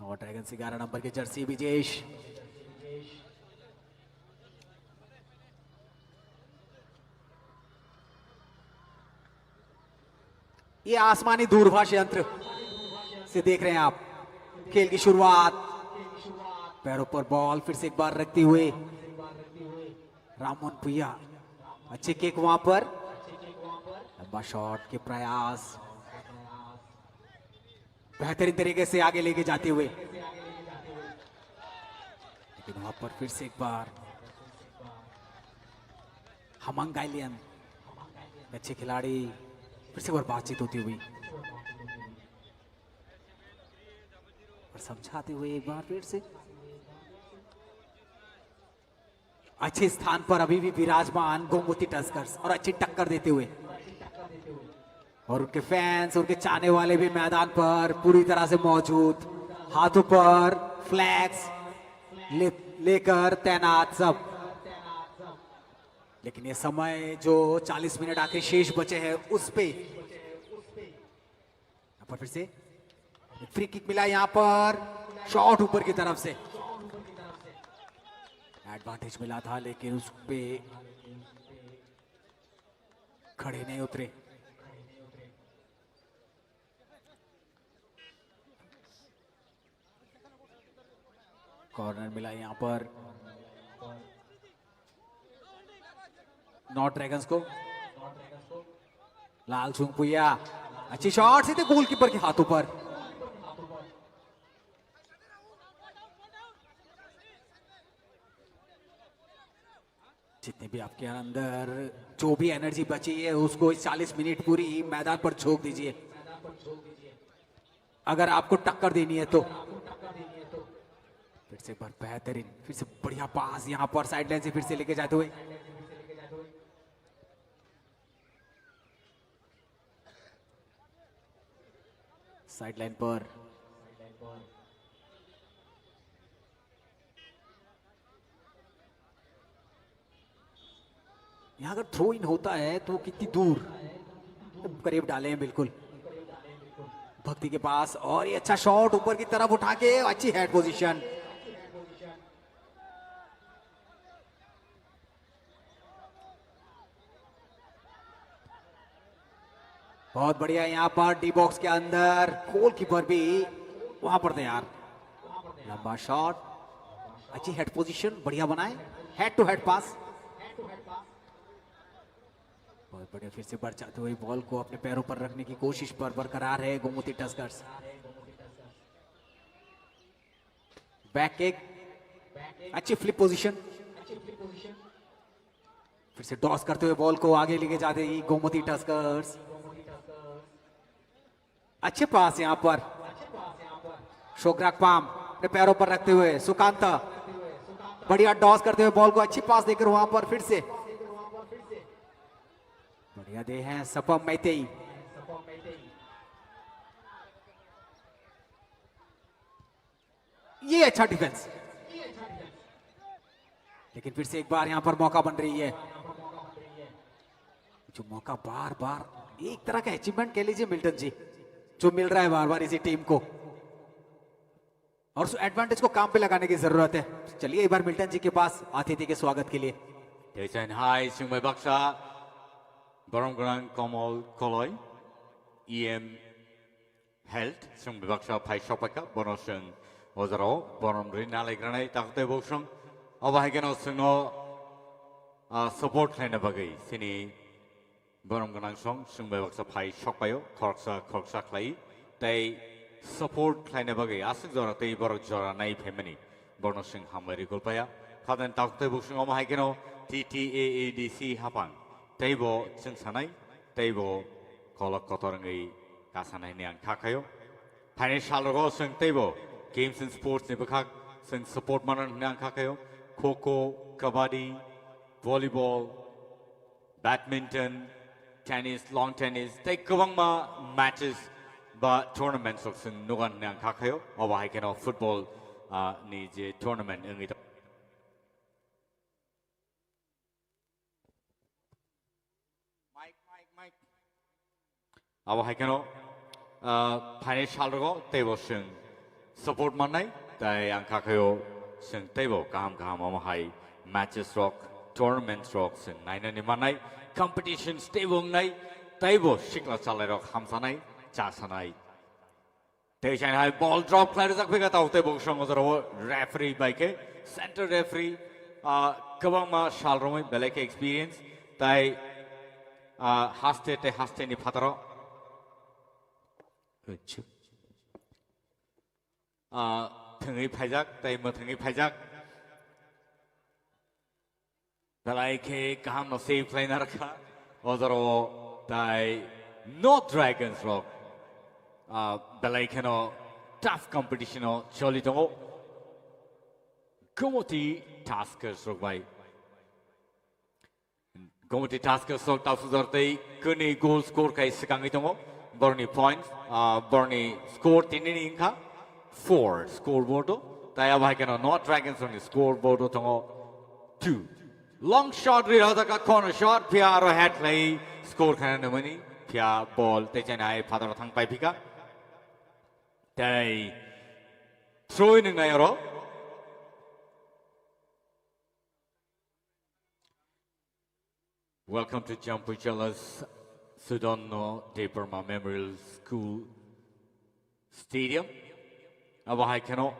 और ड्रैगन से ग्यारह नंबर के जर्सी विजेश। ये आसमानी दूरभाष यंत्र से देख रहे हैं आप खेल की शुरुआत। पैरों पर बॉल फिर से एक बार रखते हुए राममोहन भुइया, अच्छे किक वहां पर, लंबा शॉट के प्रयास, बेहतरीन तरीके से आगे लेके जाते हुए, लेकिन वहां पर फिर से एक बार हमंग गाइलियन, अच्छे खिलाड़ी, फिर से एक बार बातचीत होती हुई और समझाते हुए एक बार फिर से अच्छे स्थान पर अभी भी विराजमान गोमती टस्कर्स और अच्छी टक्कर देते हुए, और उनके फैंस, उनके चाहने वाले भी मैदान पर पूरी तरह से मौजूद, हाथों पर फ्लैग्स ले, लेकर तैनात सब। लेकिन ये समय जो चालीस मिनट आखिर शेष बचे हैं, उस पे यहाँ पर फिर से एक फ्री किक मिला, यहाँ पर शॉट ऊपर की तरफ से, एडवांटेज मिला था लेकिन उस पे खड़े नहीं उतरे। कॉर्नर मिला यहाँ पर नॉर्थ ड्रैगन्स को। लाल चुंगपुया, अच्छी शॉट, सीधे गोलकीपर के हाथों पर। जितने भी आपके अंदर जो भी एनर्जी बची है, उसको इस चालीस मिनट पूरी मैदान पर झोंक दीजिए, अगर आपको टक्कर देनी है तो। फिर से एक बार बेहतरीन, फिर से बढ़िया पास यहाँ पर साइडलाइन से फिर से लेके जाते हुए। साइडलाइन पर यहाँ अगर थ्रो इन होता है तो कितनी दूर, करीब डाले हैं बिल्कुल भक्ति के पास, और ये अच्छा शॉट ऊपर की तरफ उठा के, अच्छी हेड पोजीशन। बहुत बढ़िया, यहाँ पर डी बॉक्स के अंदर गोलकीपर भी वहां पर तैयार। लंबा शॉट, अच्छी हेड पोजीशन, बढ़िया बनाए, हेड टू हेड पास। बहुत बढ़िया, फिर से बढ़ जाते हुए बॉल को अपने पैरों पर रखने की कोशिश पर बरकरार है गोमती टस्कर्स। बैक किक, अच्छी फ्लिप पोजीशन, फिर से टॉस करते हुए बॉल को आगे लेके जाते ही गोमती टस्कर्स। अच्छे पास यहाँ पर शोग्राक पाम अपने पैरों पर रखते हुए सुकांत बढ़िया टॉस करते हुए बॉल को अच्छी पास देकर वहां पर फिर से बढ़िया दे हैं सपम मैतेई। ये अच्छा डिफेंस, लेकिन फिर से एक बार यहाँ पर मौका बन रही है। जो मौका बार बार एक तरह का अचीवमेंट कह लीजिए मिल्टन जी, जो मिल रहा है बार बार इसी टीम को, और उस एडवांटेज को काम पे लगाने की जरूरत है। चलिए एक बार मिल्टन जी के पास अतिथि के स्वागत के लिए। Tei chain hai chwng bai baksa borom gwnang Komol Koloi, E M Health, chwng bai baksa phai sokpaikha, bono chwng o jorao borom rwi nalaigranai takhuk tei bosong. Obo hai kheno chwngno, ah, support khlaina bagwi chini borom gwnang song chwng bai baksa phai sokpaio, khoroksa khoroksa khlai tei support khlaina bagwi aswk jora tei borok jora nai phaimani. Bono chwng hambai rwi kulpaya. Khaden takhuk tei bosong omo hai kheno T T A A D C haphang teibo chwng sanai, teibo kolok kotor wngwi kasanai hwnwi ang kha khaio. Phainai salrogo chwng teibo games and sports ni bwkhak chwng support manan hwnwi ang kha khaio. Kho kho, kabaddi, volleyball, badminton, tennis, lawn tennis tei kwbangma matches ba tournaments rok chwng nugan hwnwi ang kha khaio. Obo hai kheno football, ah, ni je tournament wngwi tong. Abo hai kheno, ah, phainai salrogo teibo chwng support mannai, tei ang kha khaio chwng teibo kaham kaham omo hai matches rok, tournaments rok chwng nainani mannai, competitions teibo wngnai, teibo sikla chalairok hamsanai, chasanai. Tei chain hai ball drop khlai rijak phi kha tao tei bosong o jorao referee bai khe center referee Ah, kwbangma sal romwi belai khe experience, tai, ah, haste tei haste ni phataro ah, thwngwi phaijak tei mwthangwi phaijak. Belai khe kaham no save khlaina rwkha o jorao, tai North Dragons rok, ah, belai kheno tough competition o choli tongo. Gumoti Tuskers rok bai. Gumoti Tuskers rok tapsujak tei kwnwi goal score khai swkangwi tongo. Borni points, ah, borni score tini ni wngkha four scoreboard o. Tai abo hai kheno North Dragons rokni scoreboard o tongo two. Long shot ri rojak kha, corner shot, phiya aro head khlai score khaina nangmani, phiya ball tei chaina hai phataro thang pai phika. Tei throw in wngnai oro. Welcome to Jampuichala's Sudonno Debbarma Memorial School Stadium. Abo hai kheno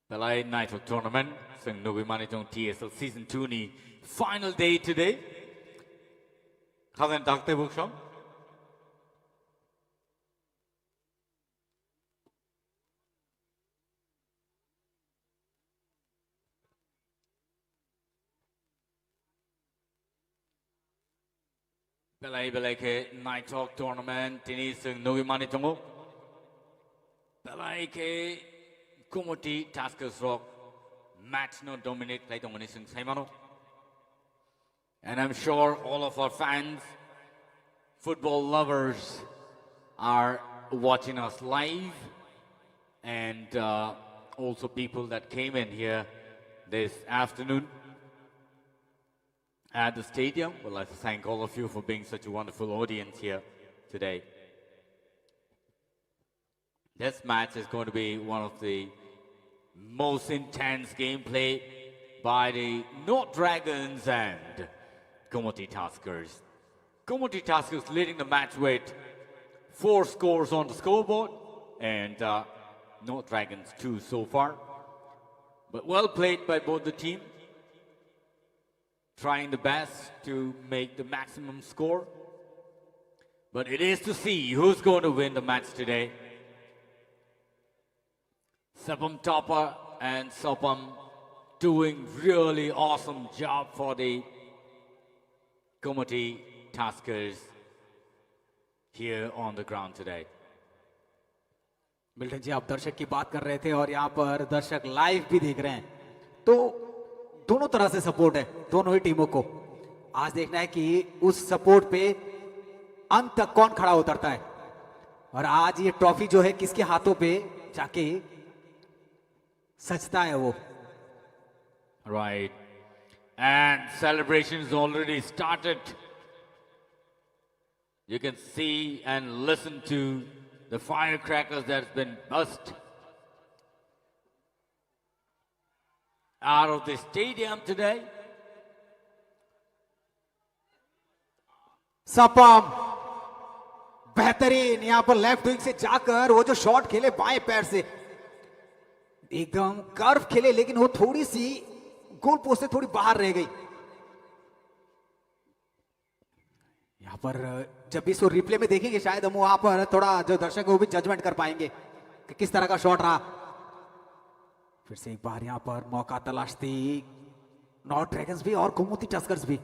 belai naithok tournament, chwng nugwi mani tong T S L season two ni final day today. Khazen dakte buksong. Belai belai khe naithok tournament tini chwng nugwi mani tongo. Belai khe Gumoti Tuskers rok match no dominate khlai tongmani chwng sai mano. And I'm sure all of our fans, football lovers, are watching us live, and, uh, also people that came in here this afternoon at the stadium. We'd like to thank all of you for being such a wonderful audience here today. This match is going to be one of the most intense gameplay by the North Dragons and Gumoti Tuskers. Gumoti Tuskers leading the match with four scores on the scoreboard, and, uh, North Dragons two so far. But well played by both the team, trying the best to make the maximum score. But it is to see who's going to win the match today. Sapam Tapa and Sapam doing really awesome job for the Gumoti Tuskers here on the ground today. Milton ji, आप दर्शक की बात कर रहे थे और यहाँ पर दर्शक लाइव भी देख रहे हैं, तो दोनों तरह से सपोर्ट है दोनों ही टीमों को। आज देखना है कि उस सपोर्ट पे अंत तक कौन खड़ा उतरता है और आज ये ट्रॉफी जो है किसके हाथों पे जाके सजता है वो। Right. And celebrations already started. You can see and listen to the firecrackers that's been burst out of the stadium today. सपम, बेहतरीन, यहाँ पर लेफ्ट विंग से जाकर वो जो शॉट खेले बाएं पैर से, एकदम कर्व खेले, लेकिन वो थोड़ी सी गोल पोस्ट से थोड़ी बाहर रह गई। यहाँ पर जब भी इसको रिप्ले में देखेंगे, शायद हम वहाँ पर थोड़ा जो दर्शक हैं, वो भी जजमेंट कर पाएंगे कि किस तरह का शॉट रहा। फिर से एक बार यहाँ पर मौका तलाशती नॉर्थ ड्रैगन्स भी और गुमती टस्कर्स भी।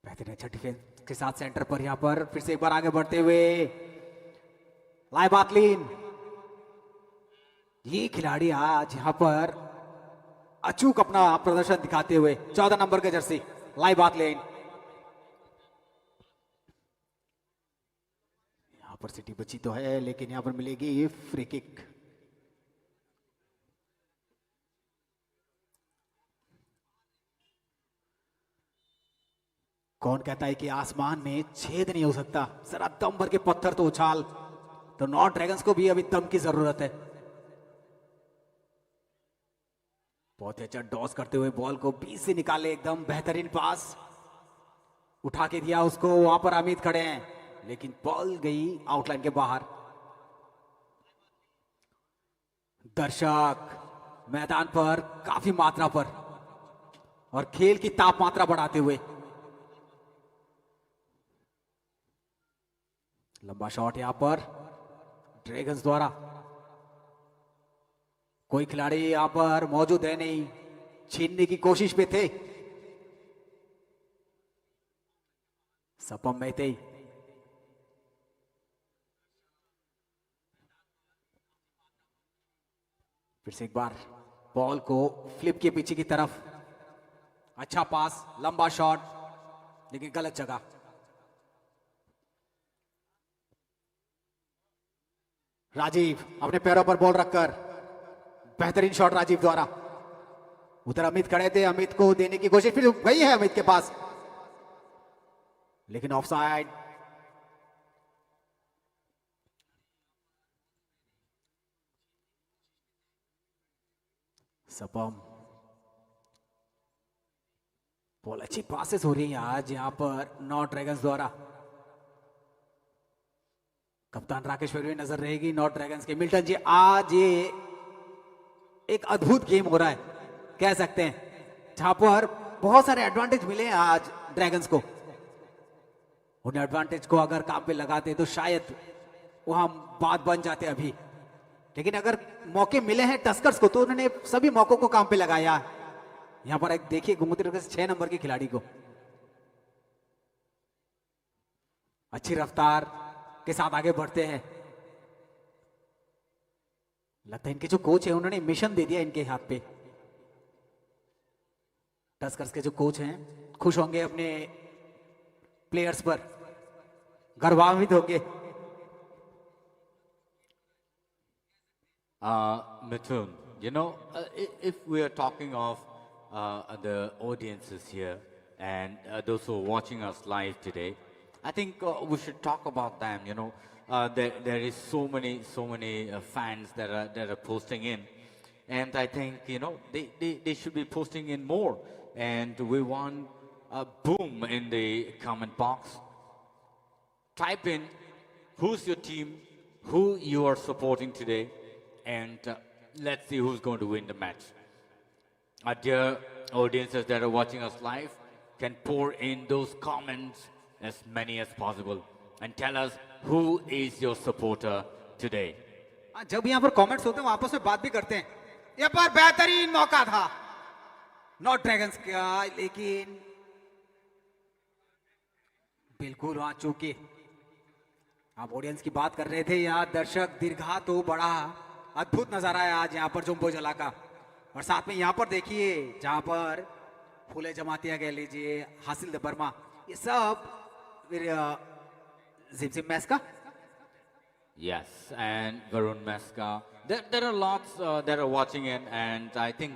बेहतरीन अच्छा डिफेंस के साथ सेंटर पर यहाँ पर फिर से एक बार आगे बढ़ते हुए लाइबातलिन, ये खिलाड़ी आज यहाँ पर अचूक अपना प्रदर्शन दिखाते हुए, चौदह नंबर का जर्सी, लाइबातलिन। यहाँ पर सिटी बची तो है, लेकिन यहाँ पर मिलेगी फ्री किक। कौन कहता है कि आसमान में छेद नहीं हो सकता? जरा दम भर के पत्थर तो उछाल। तो नॉर्थ ड्रैगन्स को भी अभी दम की जरूरत है। बहुत ही अच्छा टॉस करते हुए बॉल को बीच से निकाले, एकदम बेहतरीन पास उठा के दिया उसको, वहां पर अमित खड़े हैं, लेकिन बॉल गई आउटलाइन के बाहर। दर्शक मैदान पर काफी मात्रा पर और खेल की तापमात्रा बढ़ाते हुए लंबा शॉट यहाँ पर ड्रैगन्स द्वारा। कोई खिलाड़ी यहाँ पर मौजूद है नहीं, छीनने की कोशिश पे थे। सपम मेहते फिर से एक बार बॉल को फ्लिप के पीछे की तरफ। अच्छा पास, लंबा शॉट, लेकिन गलत जगह। राजीव अपने पैरों पर बॉल रखकर, बेहतरीन शॉट राजीव द्वारा। उधर अमित खड़े थे, अमित को देने की कोशिश फिर गई है अमित के पास, लेकिन ऑफसाइड। सपम, बॉल अच्छी पासेस हो रही है आज यहाँ पर नॉर्थ ड्रैगन्स द्वारा। कप्तान राकेश पर भी नजर रहेगी नॉर्थ ड्रैगन्स के। मिल्टन जी, आज ये एक अद्भुत गेम हो रहा है, कह सकते हैं, जहां पर बहुत सारे एडवांटेज मिले हैं आज ड्रैगन्स को। उन एडवांटेज को अगर काम पे लगाते तो शायद वहां बात बन जाते अभी, लेकिन अगर मौके मिले हैं टस्कर्स को तो उन्होंने सभी मौकों को काम पे लगाया। यहाँ पर एक देखिए, गोमती ड्रैगन्स छह नंबर के खिलाड़ी को अच्छी रफ्तार के साथ आगे बढ़ते हैं। लगता है इनके जो कोच है उन्होंने मिशन दे दिया इनके हाथ पे। टस्कर्स के जो कोच हैं खुश होंगे अपने प्लेयर्स पर, गर्वान्वित होंगे। Uh, Mithun, you know, uh, i- if we are talking of uh, the audiences here and uh, those who are watching us live today, I think uh, we should talk about them. You know, uh, there, there is so many, so many uh, fans that are that are posting in, and I think you know they, they, they should be posting in more. And we want a boom in the comment box. Type in who's your team, who you are supporting today, and uh, let's see who's going to win the match. Our dear audiences that are watching us live can pour in those comments as many as possible and tell us who is your supporter today. हाँ, जब यहाँ पर कमेंट्स होते हैं वहां आपस में बात भी करते हैं। यहाँ पर बेहतरीन मौका था नॉर्थ ड्रैगन्स का, लेकिन बिल्कुल वहां चूके आप ऑडियंस की बात कर रहे थे, यहाँ दर्शक दीर्घा तो बड़ा अद्भुत नजारा है आज यहाँ पर जोम्बो जला का। और साथ में यहाँ पर देखिए जहाँ पर फूले जमातिया कह लीजिए, हासिल दे वर्मा, ये सब फिर, अ, जिमजिम मैस का। Yes, and Varun Meska. There, there are lots uh, that are watching in, and I think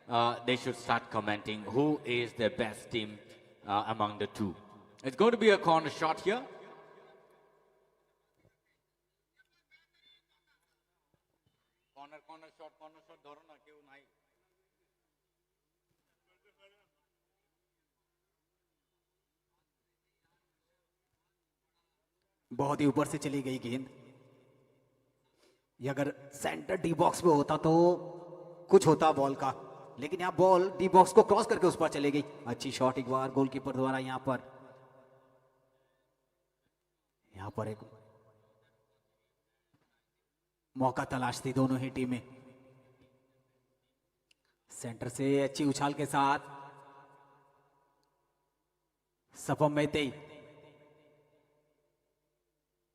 uh, they should start commenting who is their best team uh, among the two. It's going to be a corner shot here. Corner, corner shot, corner shot, ধরো না, কেউ নাই। बहुत ही ऊपर से चली गई गेंद। ये अगर सेंटर डी बॉक्स में होता तो कुछ होता बॉल का, लेकिन यहाँ बॉल डी बॉक्स को क्रॉस करके उस पर चली गई। अच्छी शॉट एक बार गोलकीपर द्वारा यहाँ पर, यहाँ पर एक मौका तलाश थी दोनों ही टीमें। सेंटर से अच्छी उछाल के साथ सपम मेहते,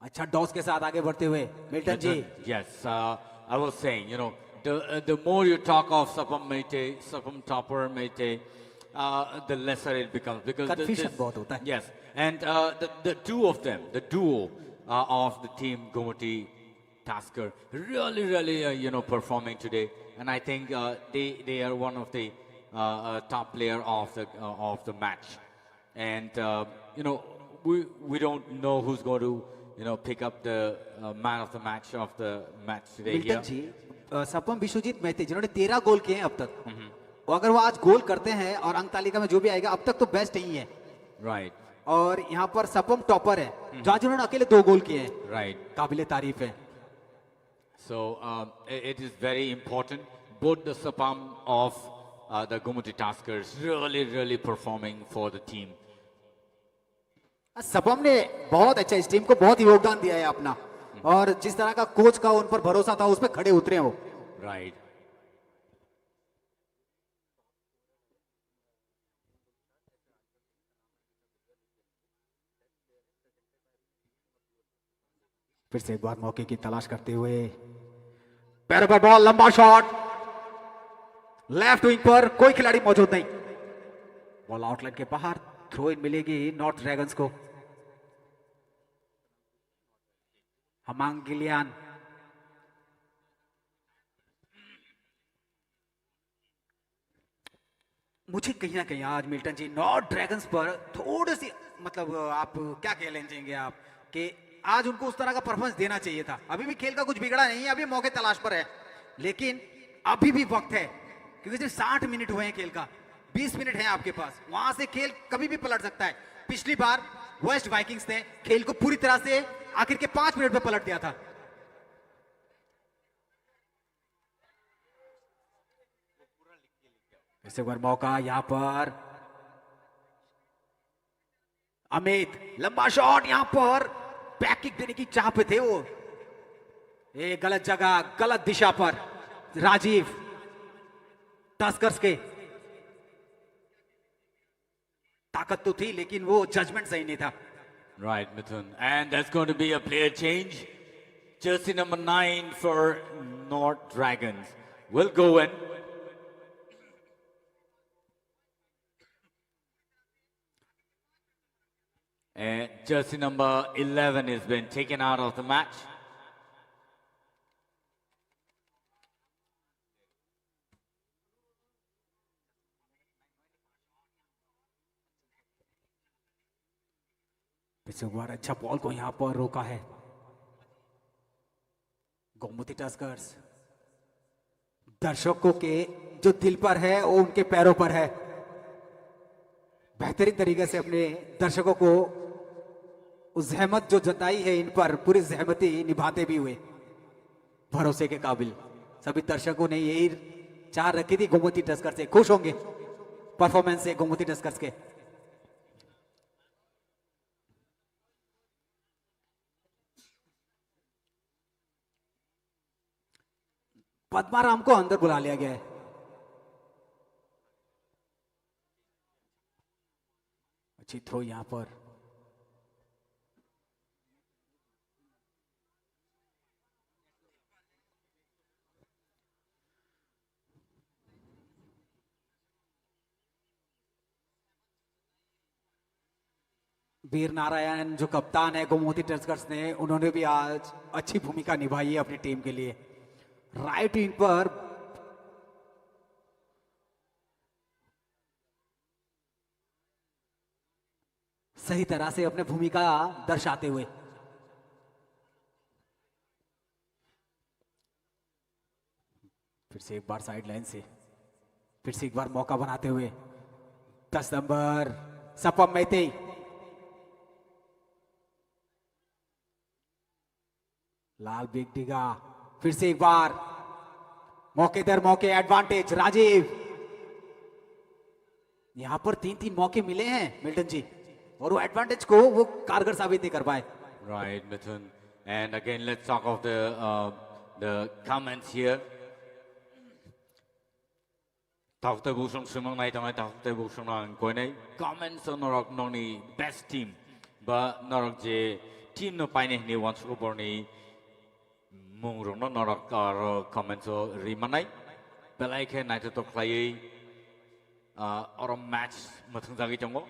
अच्छा टॉस के साथ आगे बढ़ते हुए मिल्टन जी। Yes, uh, I was saying, you know, the uh, the more you talk of Sapam Meite, Sapam Topper Meite, uh, the lesser it becomes because the- Confusion this- बहुत होता है। Yes, and uh, the the two of them, the duo uh, of the team Gumati Tasker, really, really, uh, you know, performing today, and I think uh, they they are one of the uh, uh, top player of the uh, of the match, and uh, you know, we we don't know who's going to you know pick up the uh, man of the match of the match today Milton here. जी, अ, सपम विश्वजीत मेहते जिन्होंने तेरह गोल किए हैं अब तक, वो अगर वो आज गोल करते हैं और अंक तालिका में जो भी आएगा अब तक तो बेस्ट ही है। Right, और यहाँ पर सपम टॉपर है जो आज उन्होंने अकेले दो गोल किए हैं, right. काबिले तारीफ है। So um, i- it is very important. Both the Sapam of uh, the Gumuti Tuskers really, really performing for the team. सपम ने बहुत अच्छा, इस टीम को बहुत योगदान दिया है अपना, और जिस तरह का कोच का उन पर भरोसा था, उस पर खड़े उतरे हैं वो। Right. फिर से एक बार मौके की तलाश करते हुए, पैरों पर बॉल, लंबा शॉट, लेफ्ट विंग पर कोई खिलाड़ी मौजूद नहीं। बॉल आउटलाइन के बाहर, थ्रो इन मिलेगी नॉर्थ ड्रैगन्स को। हमांग गिलियान। मुझे कहीं ना कहीं आज मिल्टन जी नॉर्थ ड्रैगन्स पर थोड़े सी, मतलब, आप क्या कह लेना चाहेंगे आप कि आज उनको उस तरह का परफॉर्मेंस देना चाहिए था। अभी भी खेल का कुछ बिगड़ा नहीं है, अभी मौके तलाश पर है, लेकिन अभी भी वक्त है, क्योंकि सिर्फ साठ मिनट हुए हैं खेल का, बीस मिनट है आपके पास, वहां से खेल कभी भी पलट सकता है। पिछली बार वेस्ट वाइकिंग्स ने खेल को पूरी तरह से आखिर के पांच मिनट में पलट दिया था। फिर से एक बार मौका यहाँ पर, अमित, लंबा शॉट, यहाँ पर बैक किक देने की चाह पे थे वो। ए, गलत जगह, गलत दिशा पर। राजीव, टस्कर्स के ताकत तो थी, लेकिन वो जजमेंट सही नहीं था। Right, Mithun. And that's going to be a player change. Jersey number nine for North Dragons will go in. And jersey number eleven has been taken out of the match. पिछले बार अच्छा बॉल को यहाँ पर रोका है गोमती टस्कर्स। दर्शकों के जो दिल पर है, वो उनके पैरों पर है। बेहतरीन तरीके से अपने दर्शकों को उस जहमत जो जताई है, इन पर पूरी जहमती निभाते भी हुए भरोसे के काबिल। सभी दर्शकों ने यही चाह रखी थी गोमती टस्कर से, खुश होंगे परफॉर्मेंस से गोमती टस्कर्स के। पद्माराम को अंदर बुला लिया गया है। अच्छी थ्रो यहाँ पर। वीर नारायण जो कप्तान है गोमती टस्कर्स ने, उन्होंने भी आज अच्छी भूमिका निभाई है अपनी टीम के लिए। राइट विंग पर सही तरह से अपने भूमिका दर्शाते हुए। फिर से एक बार साइड लाइन से, फिर से एक बार मौका बनाते हुए दस नंबर सपम मैते। लाल बिग डिगा, फिर से एक बार मौके दर मौके एडवांटेज। राजीव, यहाँ पर तीन तीन मौके मिले हैं मिल्टन जी, और वो एडवांटेज को वो कारगर साबित नहीं कर पाए। Right, Mithun. And again, let's talk of the uh, the comments here. Takte busung sumang nai tangai takte busung nang koinai comments norok nongni best team ba norok je team no paine hini wansuk borni mung rokno norok aro comments o rimanai belai khe naithotok khlaiwi ah, oro match mwthwngjagwi tongo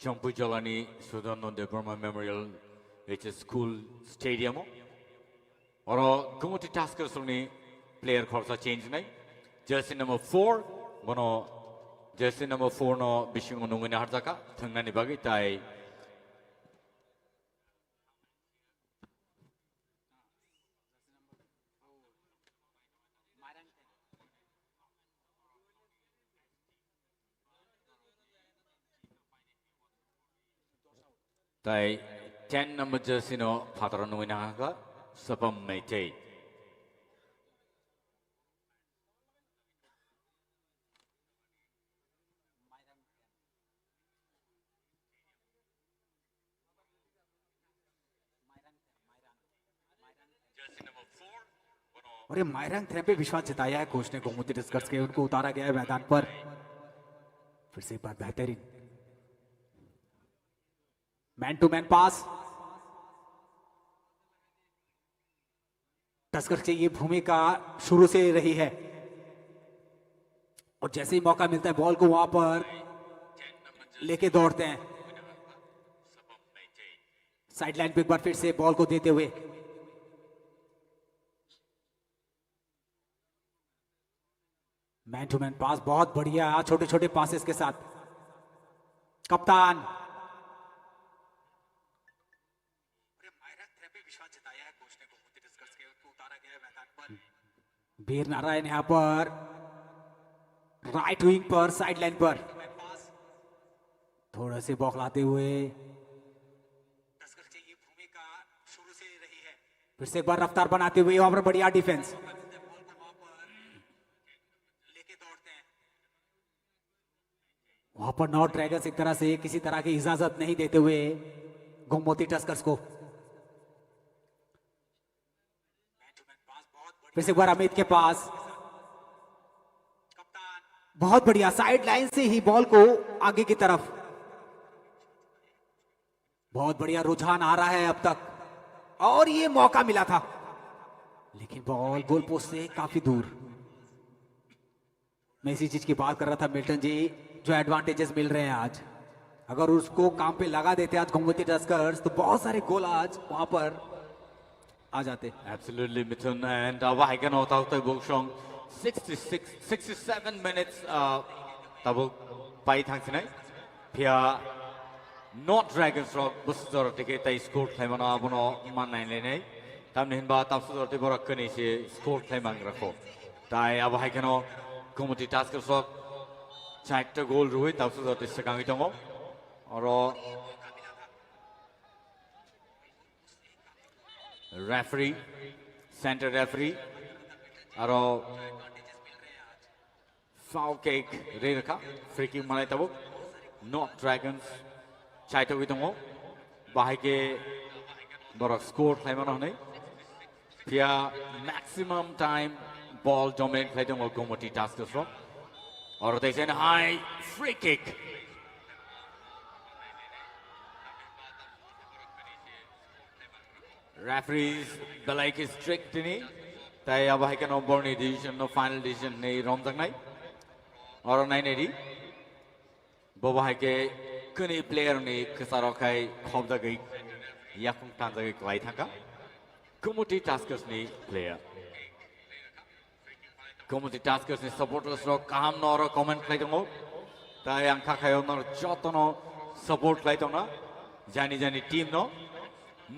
Chongpui Jolani Sudarno Debbarma Memorial H S School Stadium o. Oro Gumuti Tuskers rokni player khoroksa change wngnai. Jersey number four, bono jersey number four no bisingo nungwi naharjakha thwngnani bagwi, tai Tai ten number jersey no phataro nungwi nahakha Sapam Meitei. और ये मायरंग थ्रेम पे विश्वास जताया है कोच ने गोमती टस्कर्स के, उनको उतारा गया है मैदान पर। फिर से एक बार बेहतरीन मैन टू मैन पास। टस्कर्स की ये भूमिका शुरू से रही है और जैसे ही मौका मिलता है बॉल को वहां पर लेके दौड़ते हैं। साइडलाइन पे एक बार फिर से बॉल को देते हुए मैन टू मैन पास, बहुत बढ़िया, छोटे छोटे पासेस के साथ। कप्तान, वीर नारायण यहाँ पर राइट विंग पर, साइडलाइन पर थोड़ा से बॉक्स लाते हुए फिर से एक बार रफ्तार बनाते हुए वहां पर बढ़िया डिफेंस। वहां पर नॉर्थ ड्रैगन्स एक तरह से किसी तरह की इजाजत नहीं देते हुए गोमती टस्कर्स को। फिर से एक बार अमित के पास, बहुत बढ़िया, साइड लाइन से ही बॉल को आगे की तरफ। बहुत बढ़िया रुझान आ रहा है अब तक, और ये मौका मिला था, लेकिन बॉल गोल पोस्ट से काफी दूर। मैं इसी चीज की बात कर रहा था मिल्टन जी, जो एडवांटेजेस मिल रहे हैं आज, अगर उसको काम पे लगा देते आज गोमती टस्कर्स, तो बहुत सारे गोल आज वहां पर आ जाते। Absolutely, Mithun, and uh, wahai kano tau tei buk song sixty-six, sixty-seven minutes uh, tabuk pai thangsinai. Phiya North Dragons rok bwsajora tike tai score khlaimano abono mannai lainai. Tamni hinba tabsajora tei borok kani se score khlaimangra kho. Tai abo hai kheno Kumoti Tuskers rok chaita goal rwi tabsajora tei swkangwi tongo. Oro referee, center referee, aro foul kick rirkha, free kick manai tabuk. North Dragons chaitogwi tongo, bahai khe borok score khlaimano hwnwi. Phiya maximum time ball dominate khlai tongo Gomoti Tuskers rok. Oro teisa hai free kick. Referees belai khe strict tini, tai abo hai kheno borni decision no final decision nei romjaknai. Oro nainai di, bobo hai khe kwnwi player ni kwcharo khai khobjagwi yakung tanjagwi kwlai thangkha. Kumuti Tuskers ni player. Community Tuskers ni supporters rok kaham no oro comment khlai tongo. Tai ang kha khayo nor joto no support khlai tongna. Jani jani team no.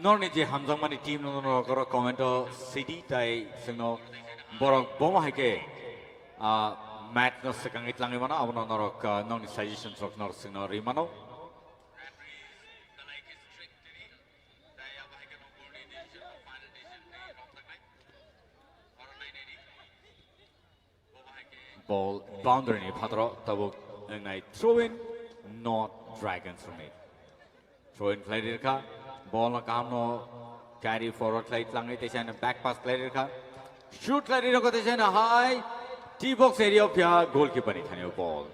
Norni je hamjakmani team no norok oro comment o sidi tai sengno borok bomo hai khe, ah, match no swkangwi tlangwi mano abono norok, ah, norni suggestions rok norok sengno ri mano. Ball boundary ni phataro tabuk wngnai throw in, North Dragons rokni. Throw in khlai rirkha, ball no kaham no carry forward khlai tlangwi teisa back pass khlai rirkha. Shoot khlai rirkha teisa hai T box area phiya goalkeeper ni thani o ball.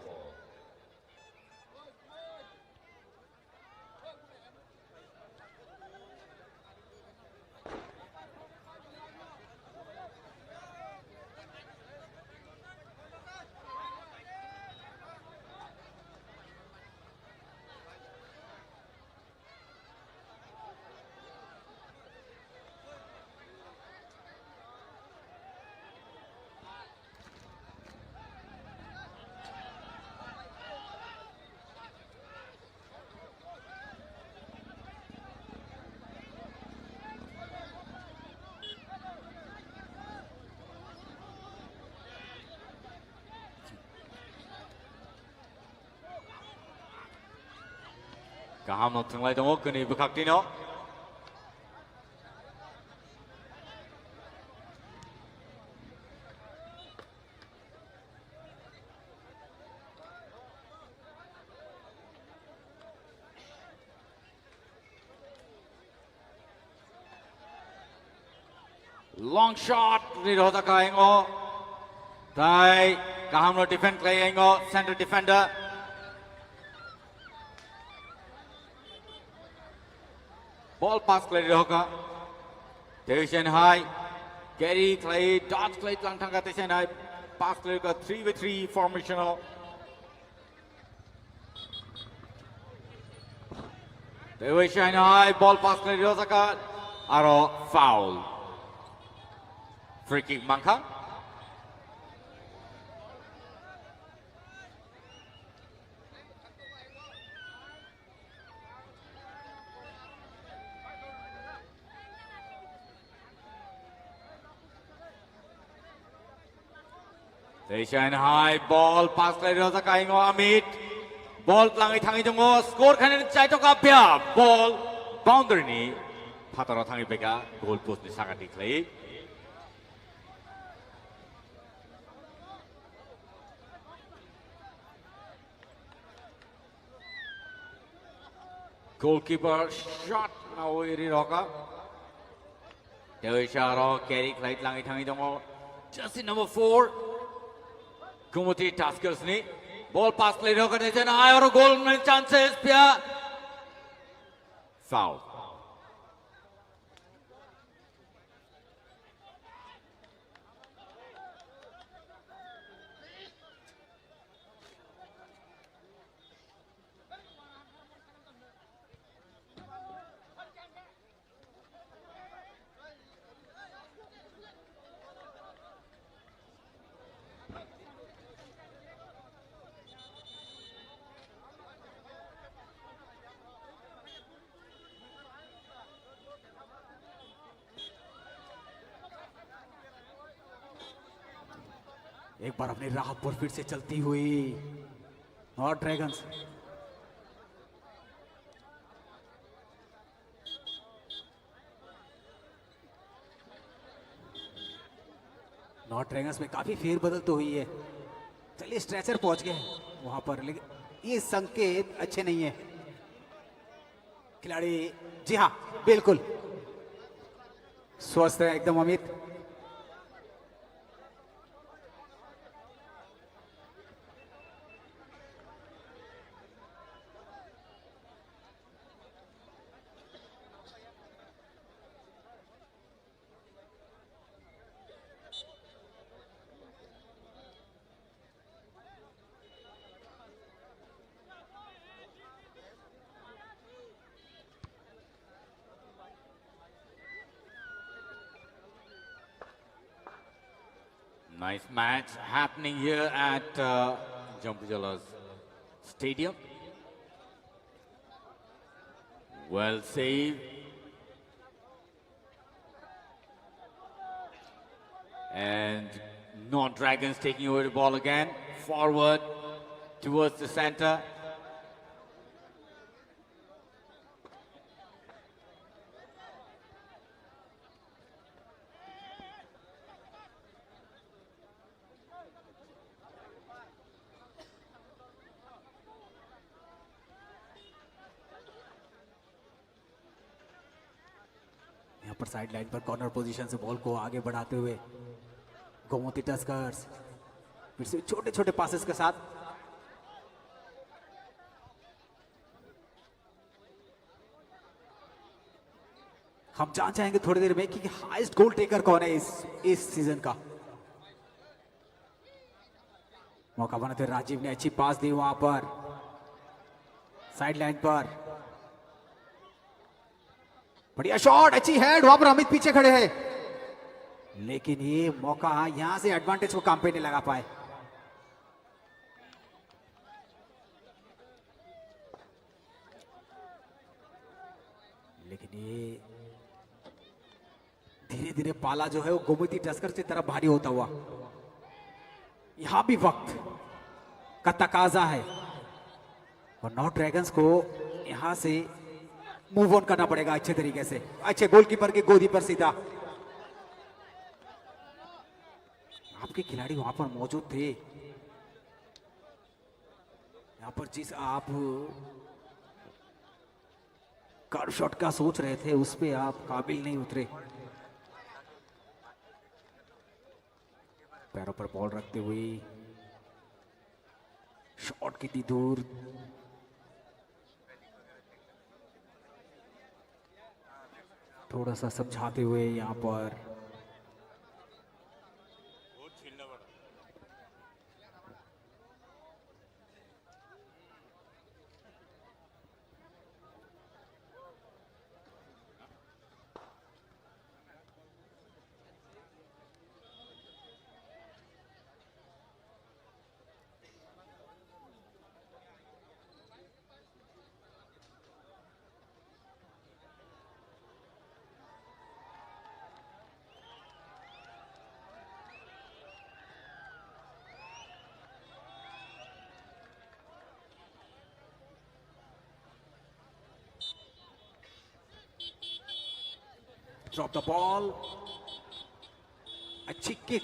Kaham no thwnglai tongo kwnwi bwkhak tino. Long shot ni rohda ka ingo. Tai kaham no defend khlai ingo center defender. Ball pass khlai rohka. Teisen hai carry khlai dodge khlai tlang thangka Teisen hai pass khlai ka three by three formation o. Teisen hai ball pass khlai rohka aro foul. Free kick mangkha. Teisen hai ball pass khlai rohka ingo Amit. Ball tlangwi thangwi tongo score khainani chaito kapya ball boundary ni phataro thangwi phaikha goal post ni saka tikhlai. Goalkeeper shot nawi ri rohka. Teisen aro carry khlai tlangwi thangwi tongo. Jersey number four. Gumoti Tuskers ni. Ball pass khlai rohka Teisen hai aro goal ni chances pia. Foul. एक बार अपनी राह पर फिर से चलती हुई north dragons. North dragons में काफी फेरबदल तो हुई है। चलिए, स्ट्रेचर पहुंच गए वहां पर, लेकिन ये संकेत अच्छे नहीं है। खिलाड़ी, जी हाँ, बिल्कुल स्वस्थ है एकदम Amit. Nice match happening here at uh, Jampujala's stadium. Well saved. And Nord Dragons taking away the ball again. Forward towards the center. यहाँ पर साइड लाइन पर कॉर्नर पोजीशन से बॉल को आगे बढ़ाते हुए गोमती टस्कर्स फिर से छोटे छोटे पासेस के साथ। हम जान जाएंगे थोड़ी देर में कि हाईएस्ट गोल टेकर कौन है इस इस सीजन का। मौका बनाते हुए राजीव ने अच्छी पास दी वहां पर साइड लाइन पर। बढ़िया शॉट, अच्छी हेड, वहां पर अमित पीछे खड़े हैं, लेकिन ये मौका यहां से एडवांटेज को काम पे नहीं लगा पाए। लेकिन ये धीरे धीरे पाला जो है वो गोमती टस्कर की तरफ भारी होता हुआ, यहाँ भी वक्त का तकाजा है और नॉर्थ ड्रैगन्स को यहाँ से मूव ऑन करना पड़ेगा अच्छे तरीके से। अच्छे गोलकीपर की गोदी पर सीधा। आपके खिलाड़ी वहां पर मौजूद थे। यहाँ पर जिस आप कर्व शॉट का सोच रहे थे, उस पे आप काबिल नहीं उतरे। पैरों पर बॉल रखते हुए शॉट कितनी दूर, थोड़ा सा समझाते हुए यहाँ पर। Drop the ball. अच्छी किक।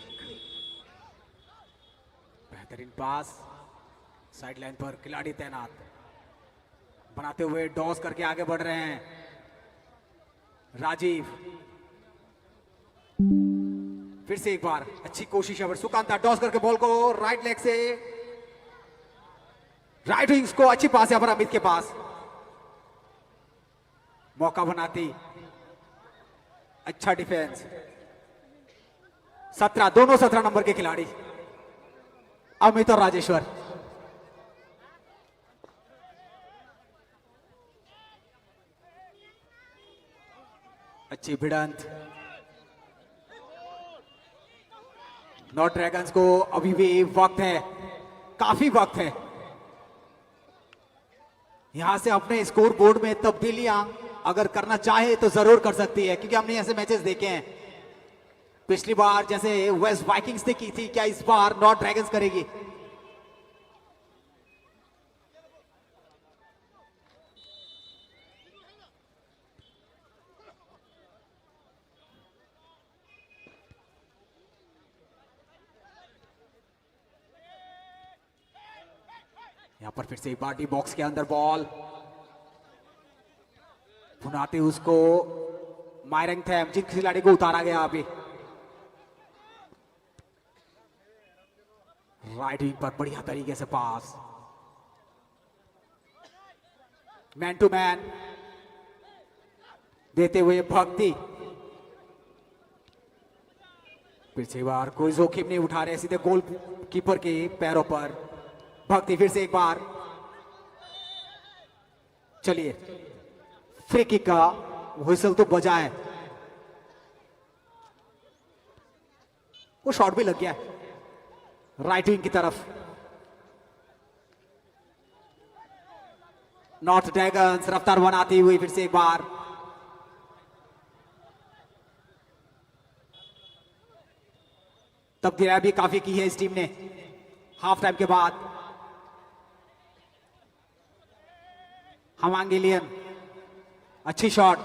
बेहतरीन पास। साइडलाइन पर खिलाड़ी तैनात, बनाते हुए टॉस करके आगे बढ़ रहे हैं राजीव। फिर से एक बार अच्छी कोशिश है, पर सुकांता टॉस करके बॉल को राइट लेग से राइट विंग्स को अच्छी पास यहाँ पर अमित के पास। मौका बनाती, अच्छा डिफेंस। सत्रह, दोनों सत्रह नंबर के खिलाड़ी अमित और राजेश्वर। अच्छी भिड़ंत। नॉर्थ ड्रैगन्स को अभी भी वक्त है, काफी वक्त है। यहाँ से अपने स्कोर बोर्ड में तब्दीलियां अगर करना चाहे तो जरूर कर सकती है, क्योंकि हमने ऐसे मैचेस देखे हैं। पिछली बार जैसे वेस्ट वाइकिंग्स ने की थी, क्या इस बार नॉर्थ ड्रैगन्स करेगी? यहाँ पर फिर से एक बार डी बॉक्स के अंदर बॉल भुनाते उसको मायरंग थैम, जिन खिलाड़ी को उतारा गया अभी। राइट विंग पर बढ़िया तरीके से पास, मैन टू मैन देते हुए भक्ति। फिर से एक बार कोई जोखिम नहीं उठा रहे, सीधे गोल कीपर के पैरों पर। भक्ति फिर से एक बार। चलिए, फ्री किक का व्हिसल तो बजा है, वो शॉट भी लग गया है राइट विंग की तरफ। नॉर्थ ड्रैगन्स रफ्तार बनाती हुई फिर से एक बार। तब्दीलियां भी काफी की है इस टीम ने हाफ टाइम के बाद। हमांग एलियन, अच्छी शॉट।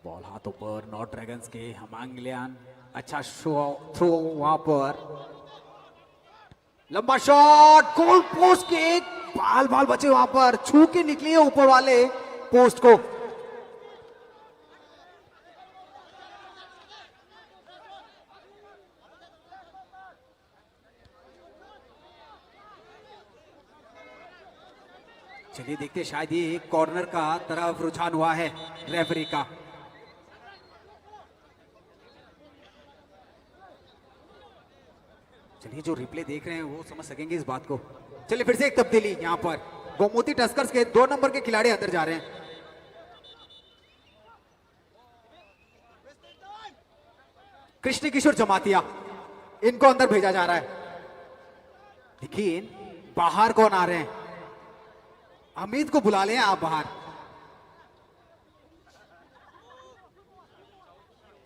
बॉल हाथों पर नॉर्थ ड्रैगन्स के, हमांग एलियन, अच्छा शो, थ्रो वहां पर, लंबा शॉट, गोल पोस्ट के एक बाल बाल बचे वहां पर, छू के निकली है ऊपर वाले पोस्ट को। चलिए देखते हैं, शायद ये कॉर्नर का तरफ रुझान हुआ है रेफरी का। चलिए, जो रिप्ले देख रहे हैं वो समझ सकेंगे इस बात को। चलिए, फिर से एक तब्दीली यहाँ पर, गोमती टस्कर्स के दो नंबर के खिलाड़ी अंदर जा रहे हैं। कृष्ण किशोर जमातिया, इनको अंदर भेजा जा रहा है, लेकिन बाहर कौन आ रहे हैं? अमित को बुला लें आप बाहर।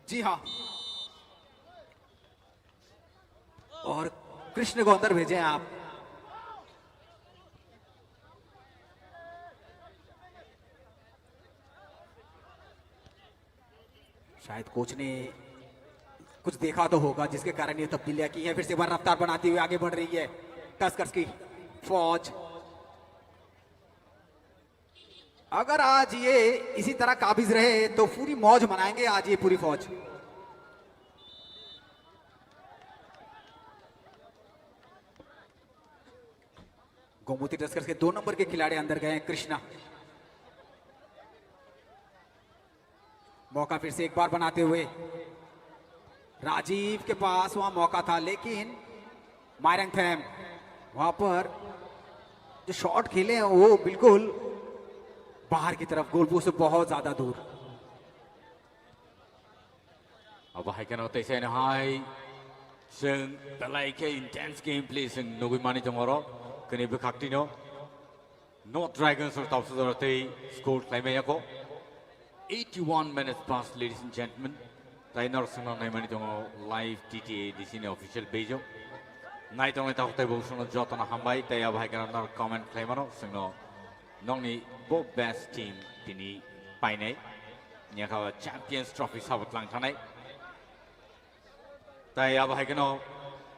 जी हाँ, और कृष्ण को अंदर भेजें आप। शायद कोच ने कुछ देखा तो होगा, जिसके कारण ये तब्दीलियां की हैं। फिर से एक बार रफ्तार बनाते हुए आगे बढ़ रही है टस्कर्स की फौज। अगर आज ये इसी तरह काबिज रहे तो पूरी मौज मनाएंगे आज ये पूरी फौज। गोमती टस्कर्स के दो नंबर के खिलाड़ी अंदर गए हैं, कृष्णा। मौका फिर से एक बार बनाते हुए राजीव के पास वहां मौका था, लेकिन मायरंग थैम वहां पर जो शॉट खेले हैं वो बिल्कुल बाहर की तरफ, गोल पोस्ट से बहुत ज्यादा दूर। Abo hai kheno tei saino hai chwng belai khe intense gameplay chwng nugwi mani tongo oro kwnwi bwkhak tino. North Dragons rok tabsa jora tei score khlai maya kho. Eighty-one minutes past, ladies and gentlemen. Tai norok chwngno naimani tongo live T T A D C ni official page o. Nai tongnai takhuk tei bukhuk chwngno jotono hambai tei abo hai kheno norok comment khlai mano chwngno nokni bo best team tini painai. Yakha Champions Trophy sabo tlang thanai. Tai abo hai kheno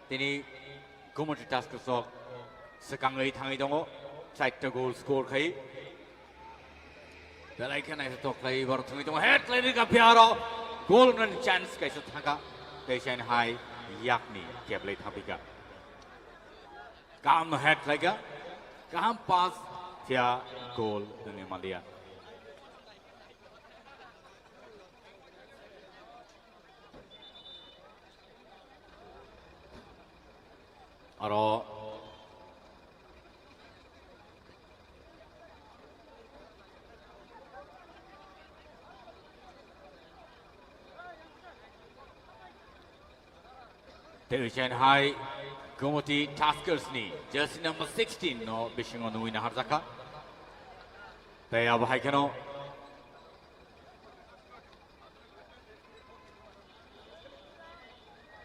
tini Gumoti Tuskers rok swkangwi thangwi tongo, chaita goal score khai. Belai khe naithothok khlai borok thangwi tongo, head khlai rwkha phiya aro goal wngnani chance kaisa thangkha, tei saini hai yakni keplai thapikha. Kaham head khlaikha, kaham pass phiya goal wngwi manliya. Aro tei Shanghai Gumoti Tuskers ni jersey number sixteen no bisingo nungwi naharjakha. Tei abo hai kheno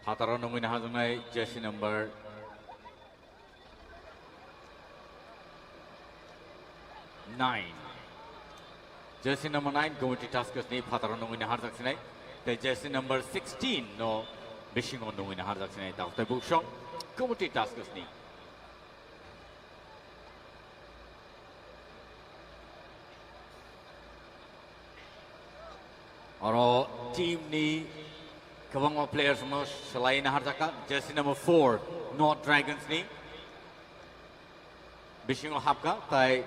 phataro nungwi naharjaknai jersey number nine. Jersey number nine, Gumoti Tuskers ni phataro nungwi naharjak sinai. Tei jersey number sixteen no bisingo nungwi naharjak sinai. Takhuk tei bukhuk song, Gumoti Tuskers ni. Oro team ni kwbangma players no swlai naharjakha, jersey number four, North Dragons ni bisingo hapkha, tai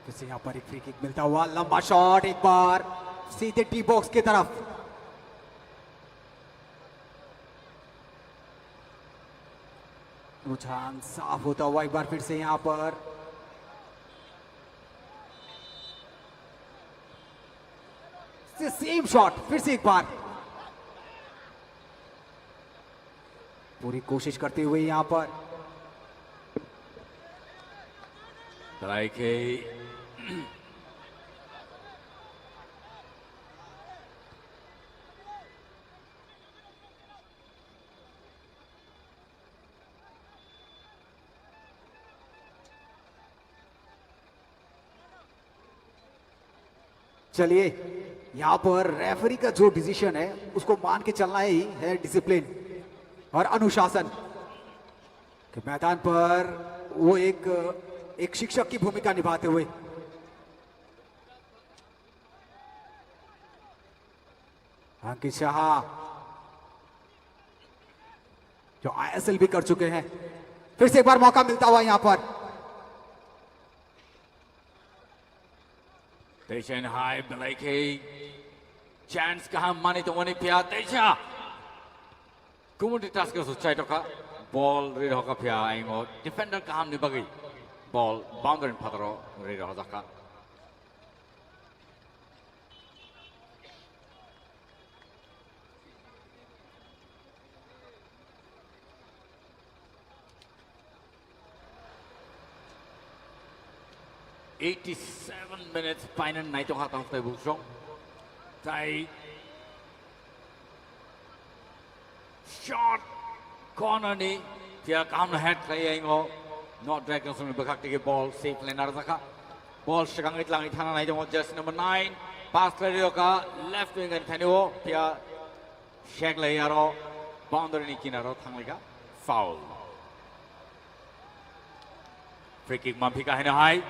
फिर से यहाँ पर एक free kick मिलता हुआ, लंबा शॉट, एक बार सीधे डी बॉक्स की तरफ। रुझान साफ होता हुआ एक बार फिर से यहाँ पर। सेम शॉट, फिर से एक बार। पूरी कोशिश करते हुए यहाँ पर। Talaikhe. चलिए, यहाँ पर रेफरी का जो डिसीजन है, उसको मान के चलना ही है डिसिप्लिन और अनुशासन। कि मैदान पर वो एक, एक शिक्षक की भूमिका निभाते हुए। अंकित शाह, जो आईएसएल भी कर चुके हैं, फिर से एक बार मौका मिलता हुआ यहाँ पर। Teisa hai belai khe chance kaham manwi tongmani phiya teisa. Community Tuskers chai tokha, ball ri rohka phiya aingo defender kaham ni bagwi ball boundary ni phataro ri rohjak kha. Eighty-seven minutes final naitokha tong tei buksong. Tai shot corner ni tia kaham head khlai aingo. Not Dragons ni bwkhak tigi ball safe line narjakha. Ball swkangwi tlangwi thana nai tongo jersey number nine. Pass khlai rioka left wing ani thani o tia Sheklai aro boundary ni kinaro thanglaikha. Foul. Free kick manphika hino hai.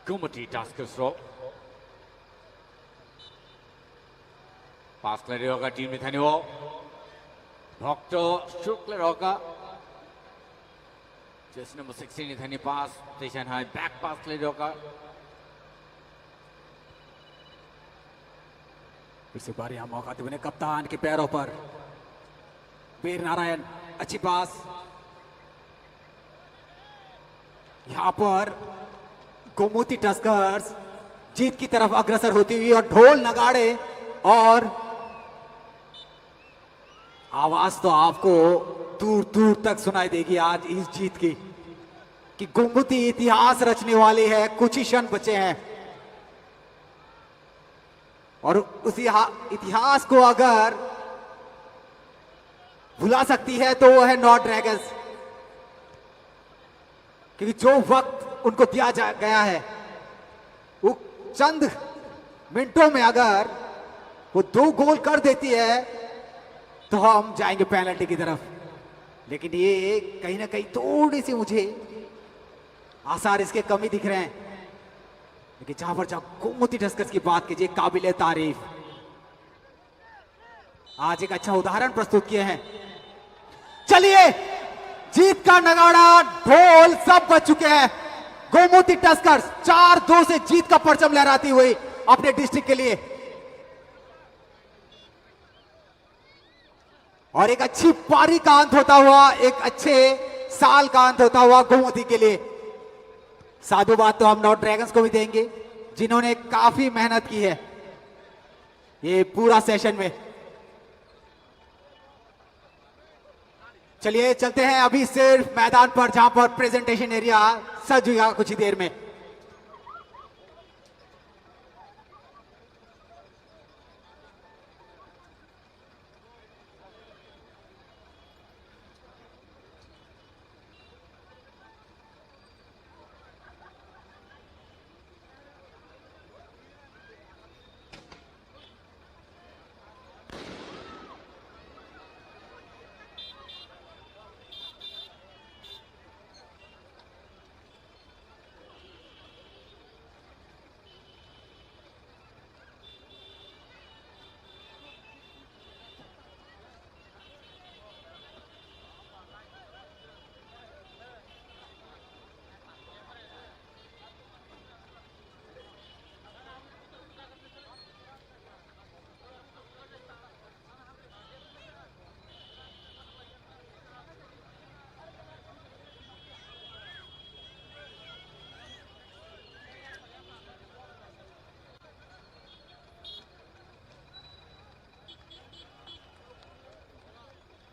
Gumoti Tuskers rok. Pass khlai rioka team ni thani o. Bhokto shoot khlai rioka. Jersey number sixteen ni thani pass, teisa hai back pass khlai rioka. फिर से बार यहाँ मौका देने कप्तान के पैरों पर। वीर नारायण, अच्छी पास। यहाँ पर गोमती टस्कर्स जीत की तरफ अग्रसर होती हुई और ढोल नगाड़े और आवाज तो आपको दूर दूर तक सुनाई देगी आज इस जीत की, कि गोमती इतिहास रचने वाली है। कुछ ही क्षण बचे हैं और उस इहा-, इतिहास को अगर भुला सकती है तो वो है नॉर्थ ड्रैगन्स। क्योंकि जो वक्त उनको दिया जा, गया है, वो चंद मिनटों में अगर वो दो गोल कर देती है, तो हम जाएंगे पेनल्टी की तरफ। लेकिन ये कहीं ना कहीं थोड़ी सी मुझे आसार इसके कमी दिख रहे हैं। लेकिन जहां पर जहां गोमती टस्कर्स की बात कीजिए, काबिले तारीफ। आज एक अच्छा उदाहरण प्रस्तुत किए हैं। चलिए, जीत का नगाड़ा, ढोल सब बज चुके हैं। गोमती टस्कर्स चार दो से जीत का परचम लहराती हुई अपने डिस्ट्रिक्ट के लिए। और एक अच्छी पारी का अंत होता हुआ, एक अच्छे साल का अंत होता हुआ गोमती के लिए। साधुवाद तो हम नॉर्थ ड्रैगन्स को भी देंगे, जिन्होंने काफी मेहनत की है ये पूरा सेशन में। चलिए चलते हैं अभी सिर्फ मैदान पर, जहां पर प्रेजेंटेशन एरिया सज हुआ कुछ ही देर में।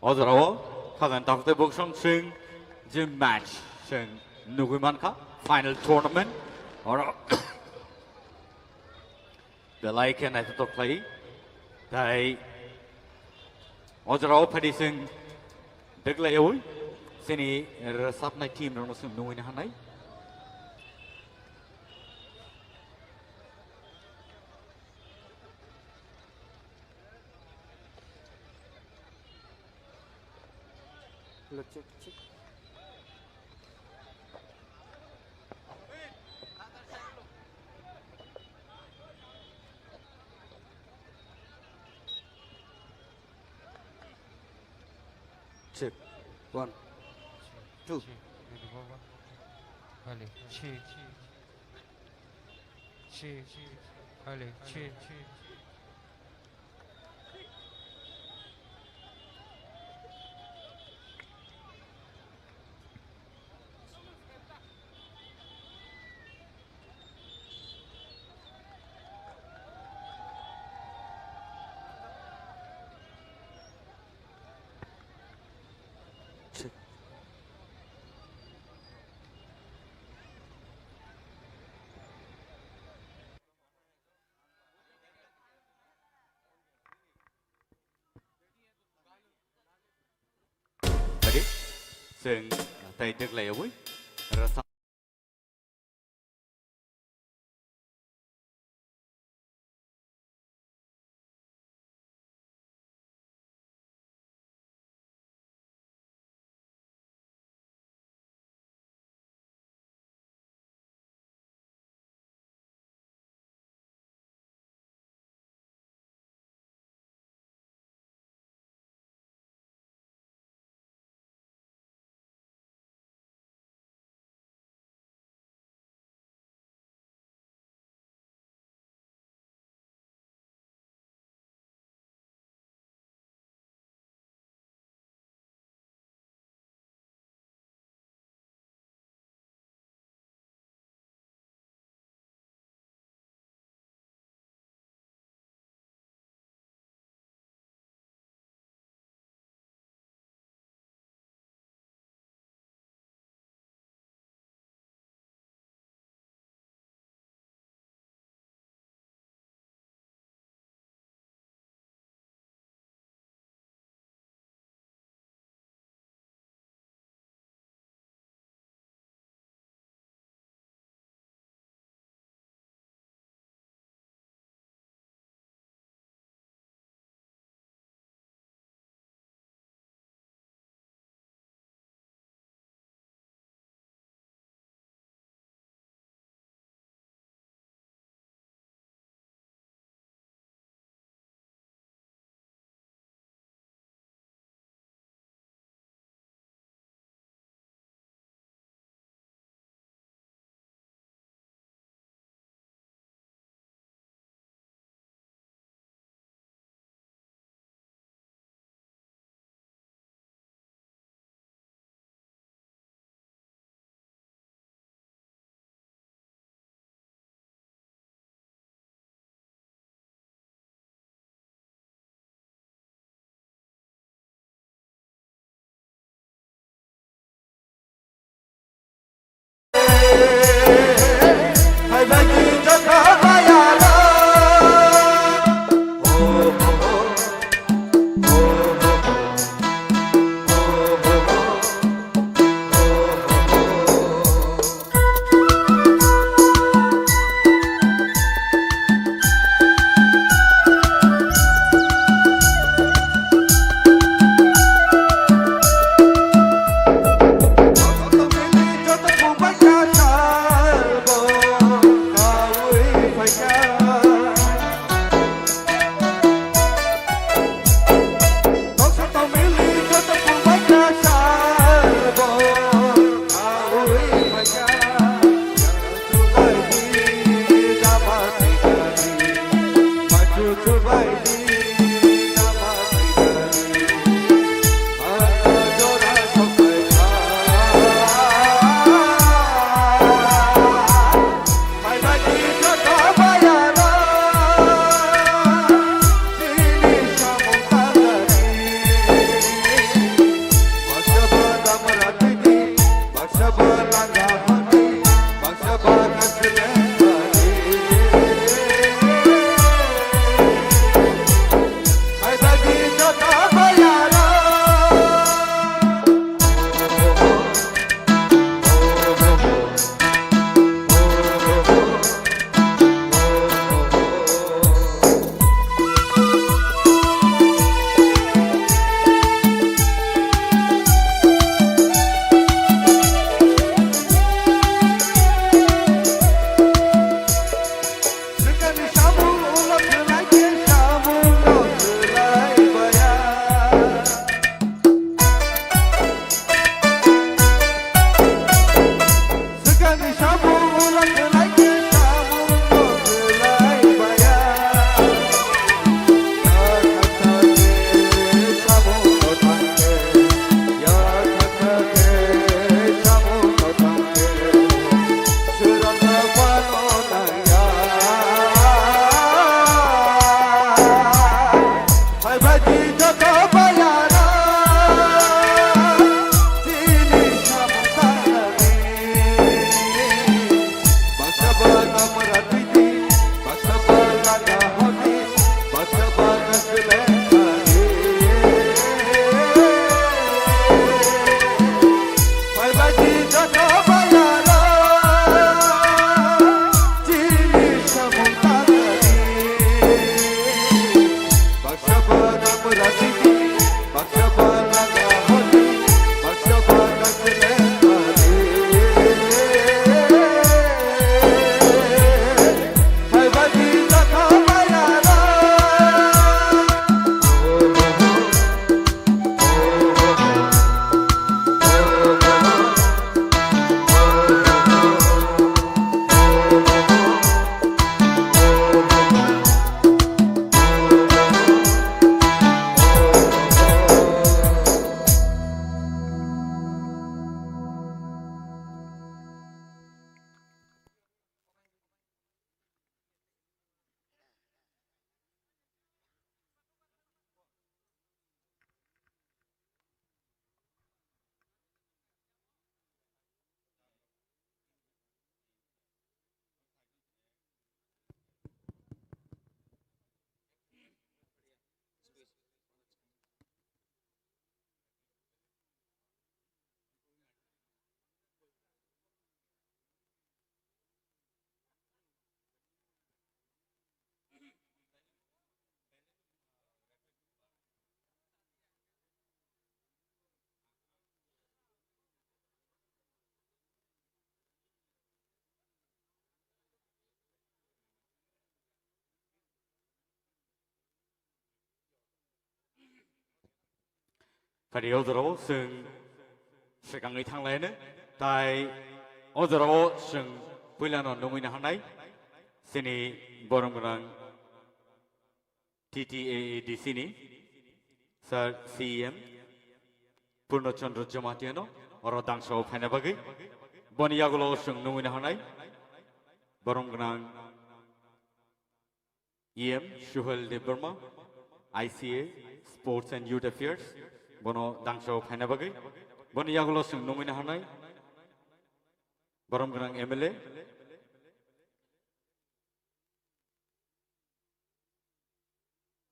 O jorao khagan takhuk tei bwswk chwng je match chwng nugwi mankha, final tournament. Oro belai khe naithothok khlai. Tei o jorao phaidi chwng dwklaiwi chini rwchapnai team rokno chwng nungwi nahanai. Hello, check, check. Check. One, two. Hale, check. Check. Hale, check. Ready? Chwng tei dwklaiwi rwchap. Phari o jorao chwng swkangwi thanglaino, tai o jorao chwng puilano nungwi naharnai chini borom gwnang T T A A D C ni Sir C E M Purno Chandra Jamatia no oro dangsao phaina bagwi. Boni yagulo chwng nungwi naharnai borom gwnang E M Suhel Debbarma, I C A, Sports and Youth Affairs, bono dangsao phaina bagwi. Boni yagulo chwng nungwi naharnai borom gwnang M L A.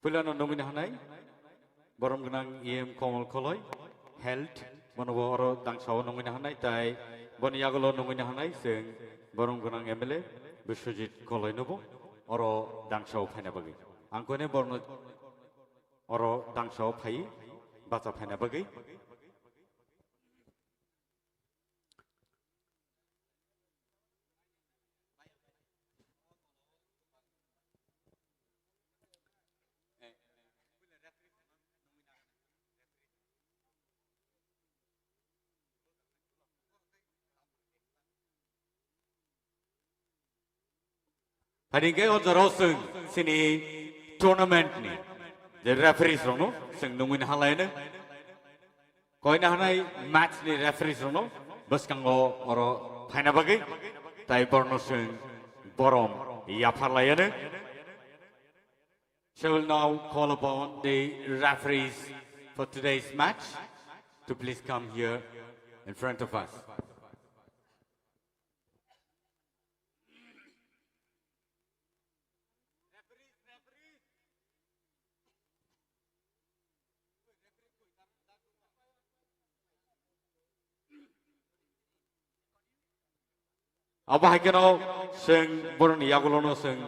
Puilano nungwi naharnai borom gwnang E M Komal Koloi, Health, bono bo oro dangsao nungwi naharnai, tai boni yagulo nungwi naharnai chwng borom gwnang M L A Biswajit Koloi nobo oro dangsao phaina bagwi. Ang koine borno oro dangsao phai bacha phaina bagwi. Phari hwnkhe o jorao chwng chini tournament ni je referees rokno chwng nungwi naharlaino. Koina hanai match ni referees rokno bwskango oro phaina bagwi tai borno chwng borom yapharlaino. So we'll now call upon the referees for today's match to please come here in front of us. Abo hai kheno chwng borokni yagulono chwng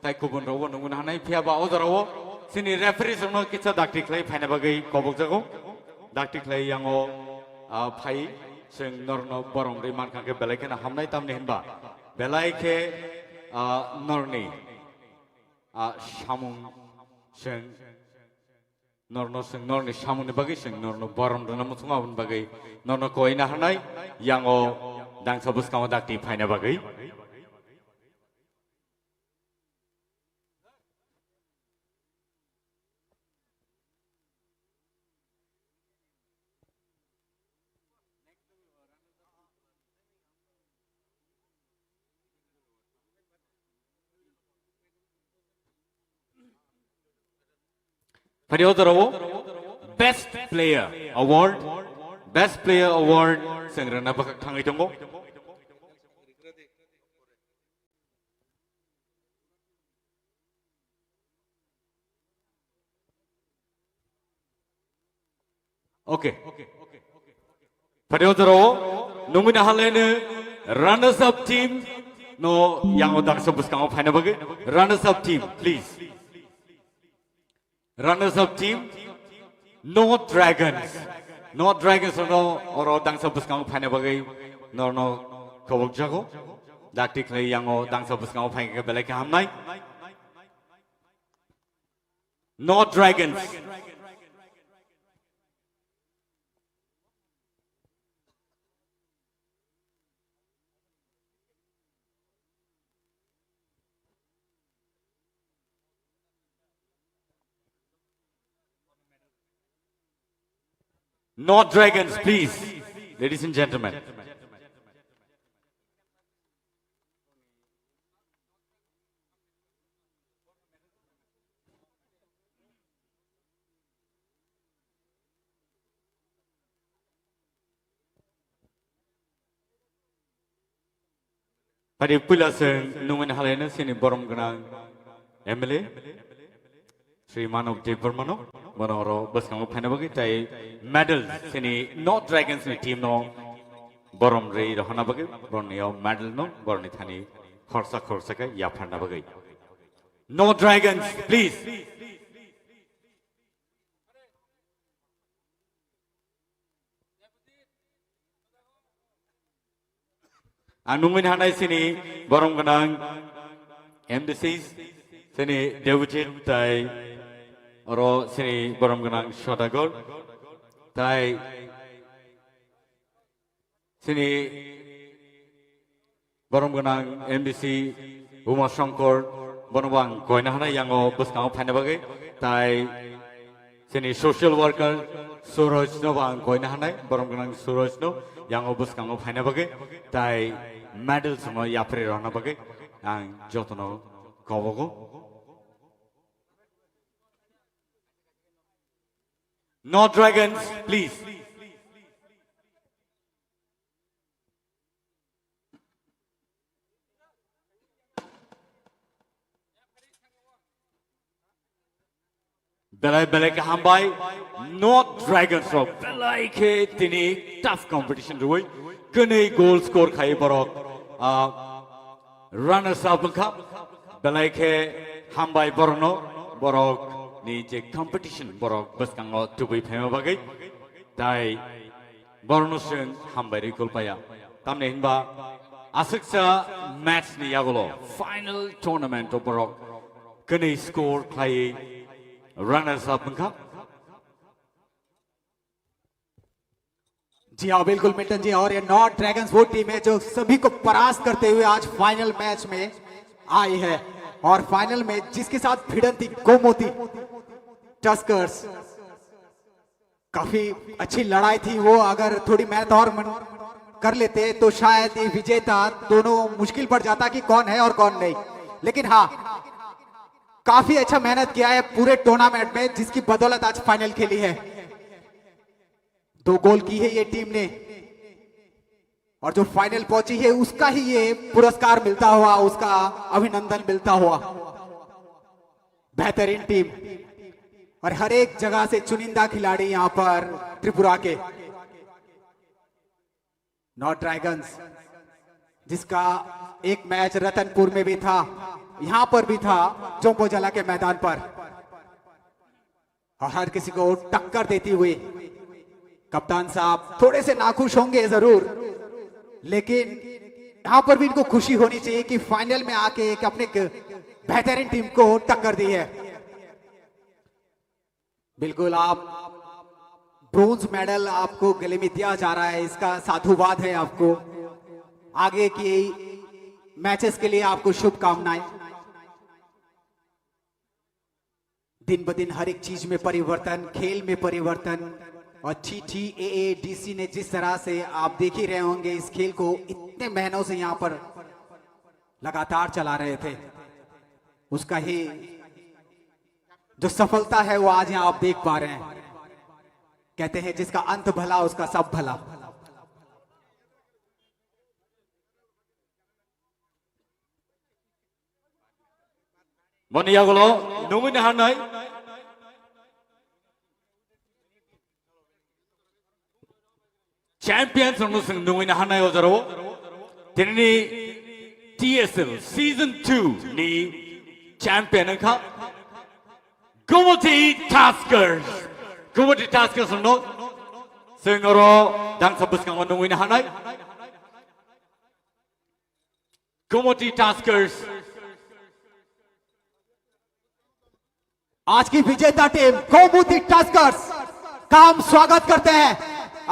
tai kubun rokbo nungwi naharnai, phiya ba o jorao chini referees rokno kisa dakti khlai phaina bagwi kobokjago. Dakti khlai yango, ah, phai chwng norokno borom rwi mankha khe belai kheno hamnai, tamni hinba belai khe, ah, norokni, ah, samung chwng norno chwng norni samungni bagwi chwng norno borom rwna muchungo, aboni bagwi norno koi naharnai yango dangsa bwskango dakti phaina bagwi. Phari o jorao Best Player Award, Best Player Award chwng rwna bwkhak thangwi tongo. Okay. Phari o jorao nungwi naharlaino runners up team no yango dangsa bwskango phaina bagwi. Runners up team, please. Runners up team, No Dragons. No Dragons no oro dangsa bwskango phaina bagwi norno kobokjago. Dakti khlai yango dangsa bwskango phaikhe belai khe hamnai. No Dragons. No Dragons, please, ladies and gentlemen. Phari puila chwng nungwi naharlaino chini borom gwnang M L A Shri Manav Debbarmano, bono oro bwskango phaina bagwi tai medal chini No Dragons ni team no borom rwi rohorna bagwi, boroni o medal no boroni thani khorsa khorsa khe yapharna bagwi. No Dragons, please. Ang nungwi naharnai chini borom gwnang M D Cs, chini Deputy tai oro chini borom gwnang Sodagar. Tai sini borom gwnang M D C Uma Shankar, bono bo ang koina hanai yango bwskango phaina bagwi. Tai sini social worker Suraj no bo ang koina hanai, borom gwnang Suraj no yango bwskango phaina bagwi. Tai medal sono yapri rona bagwi ang jotono kobogo. No dragons, please. Belai belai khe hambai, no dragons rok belai khe tini tough competition rwi kwnwi goal score khai borok, ah, runners up wngkha. Belai khe hambai borokno, borok ni je competition borok bwskango tubui phaima bagwi. Tai borokno chwng hambai rwi kulpaya. Tamni hinba aswksa match ni yagulo final tournament o borok kwnwi score khlaiwi runners up wngkha. जी हाँ, बिल्कुल मिल्टन जी। और ये north dragons वो टीम है जो सभी को परास्त करते हुए आज फाइनल मैच में आई है। और फाइनल में जिसके साथ भिड़ंती गोमती टस्कर्स, काफी अच्छी लड़ाई थी वो। अगर थोड़ी मेहनत और मन कर लेते तो शायद ये विजेता दोनों मुश्किल पड़ जाता कि कौन है और कौन नहीं। लेकिन हाँ, काफी अच्छा मेहनत किया है पूरे टूर्नामेंट में, जिसकी बदौलत आज फाइनल खेली है। दो गोल की है ये टीम ने, और जो फाइनल पहुंची है उसका ही ये पुरस्कार मिलता हुआ, उसका अभिनंदन मिलता हुआ। बेहतरीन टीम, और हर एक जगह से चुनिंदा खिलाड़ी यहाँ पर त्रिपुरा के। नॉर्थ ड्रैगन्स, जिसका एक मैच रतनपुर में भी था, यहाँ पर भी था, जोंपोजला के मैदान पर, और हर किसी को टक्कर देती हुई। कप्तान साहब थोड़े से नाखुश होंगे जरूर, लेकिन यहाँ पर भी इनको खुशी होनी चाहिए कि फाइनल में आके एक अपने ग-, बेहतरीन टीम को टक्कर दी है। बिल्कुल, आप ब्रोंज मेडल आपको गले में दिया जा रहा है, इसका साधुवाद है आपको। आगे की मैचेस के लिए आपको शुभकामनाएं। दिन ब दिन हर एक चीज में परिवर्तन, खेल में परिवर्तन, और टीटीएएडीसी ने जिस तरह से, आप देख ही रहे होंगे, इस खेल को इतने महीनों से यहाँ पर लगातार चला रहे थे, उसका ही जो सफलता है वो आज यहाँ आप देख पा रहे हैं। कहते हैं जिसका अंत भला उसका सब भला। Boni yagulo nungwi naharnai champions rokno chwng nungwi naharnai o jorao. Tinini T S L season two ni champion wngkha Gumoti Tuskers. Gumoti Tuskers rokno chwng oro dangsa bwskango nungwi naharnai. Gumoti Tuskers. आज की विजेता टीम गोमती टस्कर्स का हम स्वागत करते हैं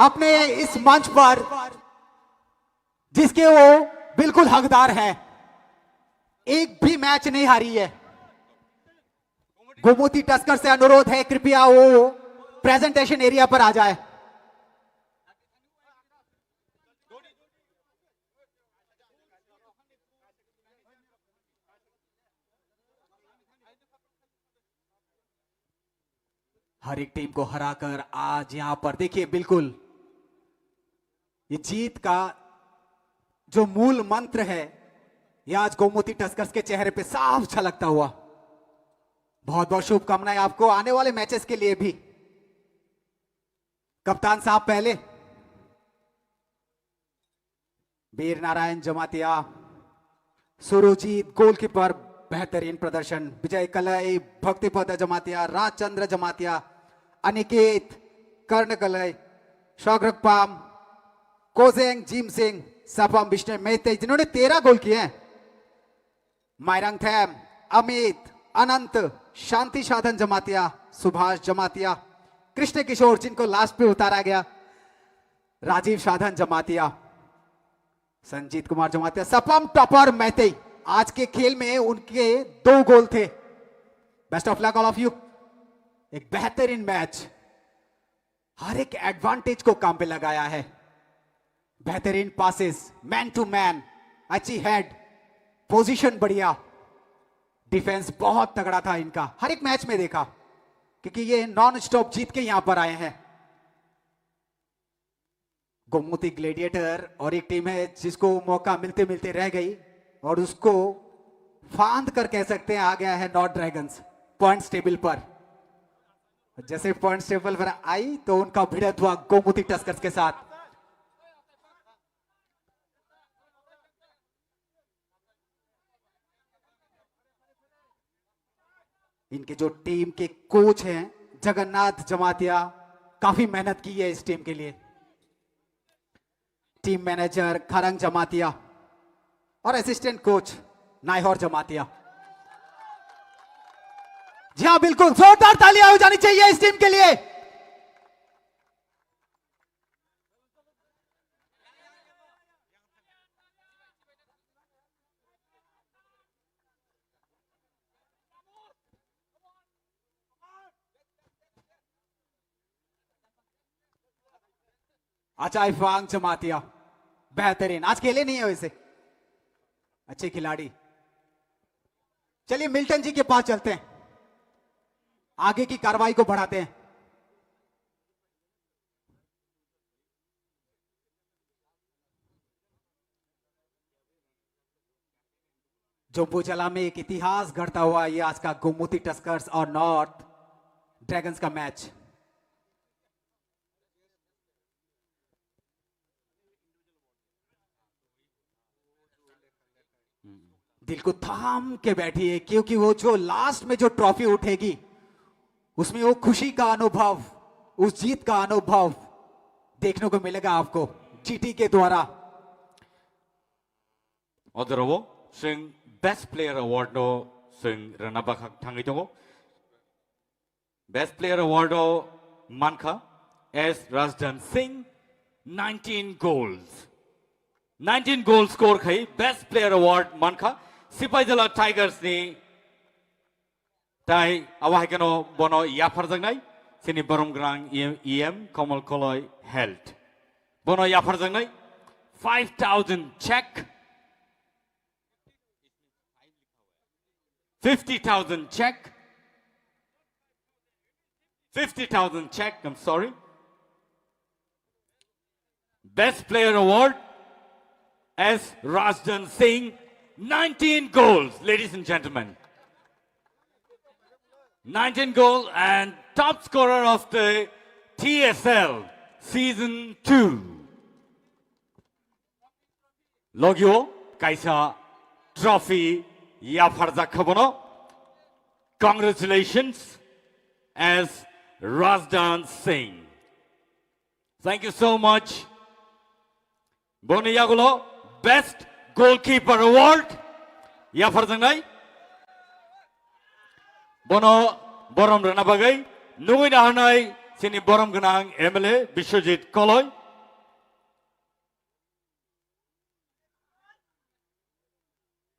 अपने इस मंच पर, जिसके वो बिल्कुल हकदार है, एक भी मैच नहीं हारी है। गोमती टस्कर से अनुरोध है, कृपया वो प्रेजेंटेशन एरिया पर आ जाए। हर एक टीम को हराकर आज यहाँ पर देखिए, बिल्कुल ये जीत का जो मूल मंत्र है, ये आज गोमती टस्कर्स के चेहरे पे साफ झलकता हुआ। बहुत बहुत शुभकामनाएं आपको आने वाले मैचेस के लिए भी। कप्तान साहब पहले। वीर नारायण जमातिया, सुरजीत गोलकीपर, बेहतरीन प्रदर्शन। विजय कलई, भक्तिपद जमातिया, राजचंद्र जमातिया, अनिकेत, कर्ण कलई, शाहरुख पाम, कोजेंग, जीम सिंह, सपम विष्णु मेहते, जिन्होंने तेरह गोल किए हैं। मायरंग थैम, अमित, अनंत, शांति साधन जमातिया, सुभाष जमातिया, कृष्ण किशोर, जिनको लास्ट पे उतारा गया, राजीव साधन जमातिया, संजीत कुमार जमातिया, सपम टॉपर मैते। आज के खेल में उनके दो गोल थे। Best of luck all of you. एक बेहतरीन मैच, हर एक एडवांटेज को काम पे लगाया है। बेहतरीन पासेस, मैन टू मैन, अच्छी हेड, पोजीशन बढ़िया, डिफेंस बहुत तगड़ा था इनका। हर एक मैच में देखा, क्योंकि ये नॉन स्टॉप जीत के यहाँ पर आए हैं। गोमती ग्लेडिएटर और एक टीम है जिसको मौका मिलते मिलते रह गई, और उसको फांद कर कह सकते हैं, आ गया है नॉर्थ ड्रैगन्स पॉइंट्स टेबल पर। जैसे पॉइंट्स टेबल पर आई तो उनका भिड़ंत हुआ गोमती टस्कर्स के साथ। इनके जो टीम के कोच हैं जगन्नाथ जमातिया, काफी मेहनत की है इस टीम के लिए। टीम मैनेजर खरंग जमातिया और असिस्टेंट कोच नाइहर जमातिया। जी हाँ, बिल्कुल जोरदार तालियां हो जानी चाहिए इस टीम के लिए। अचाई फांग जमातिया, बेहतरीन। आज खेले नहीं है वैसे, अच्छे खिलाड़ी। चलिए मिल्टन जी के पास चलते हैं, आगे की कार्रवाई को बढ़ाते हैं। जम्मू जिला में एक इतिहास गढ़ता हुआ ये आज का गोमती टस्कर्स और नॉर्थ ड्रैगन्स का मैच। दिल को थाम के बैठिए, क्योंकि वो जो लास्ट में जो ट्रॉफी उठेगी, उसमें वो खुशी का अनुभव, उस जीत का अनुभव देखने को मिलेगा आपको जीटी के द्वारा। Odorowo, chwng Best Player Award no chwng rwna bakha thangwi tongo. Best Player Award o mankha S Rajdan Singh, nineteen goals. Nineteen goals score khai Best Player Award mankha Sipaijala Tigers ni. Tai abo hai kheno bono yapharjaknai chini borom gwnang E M, E M Kamal Koloi Health. Bono yapharjaknai five thousand check, fifty thousand check, fifty thousand check, I'm sorry. Best Player Award, S Rajdan Singh, nineteen goals, ladies and gentlemen. Nineteen goal and top scorer of the T S L season two. Logio kaisa trophy yapharjak kha bono. Congratulations, S Rajdan Singh. Thank you so much. Boni yagulo Best Goalkeeper Award yapharjaknai. Bono borom rwna bagwi nugwi naharnai chini borom gwnang M L A Biswajit Koloi.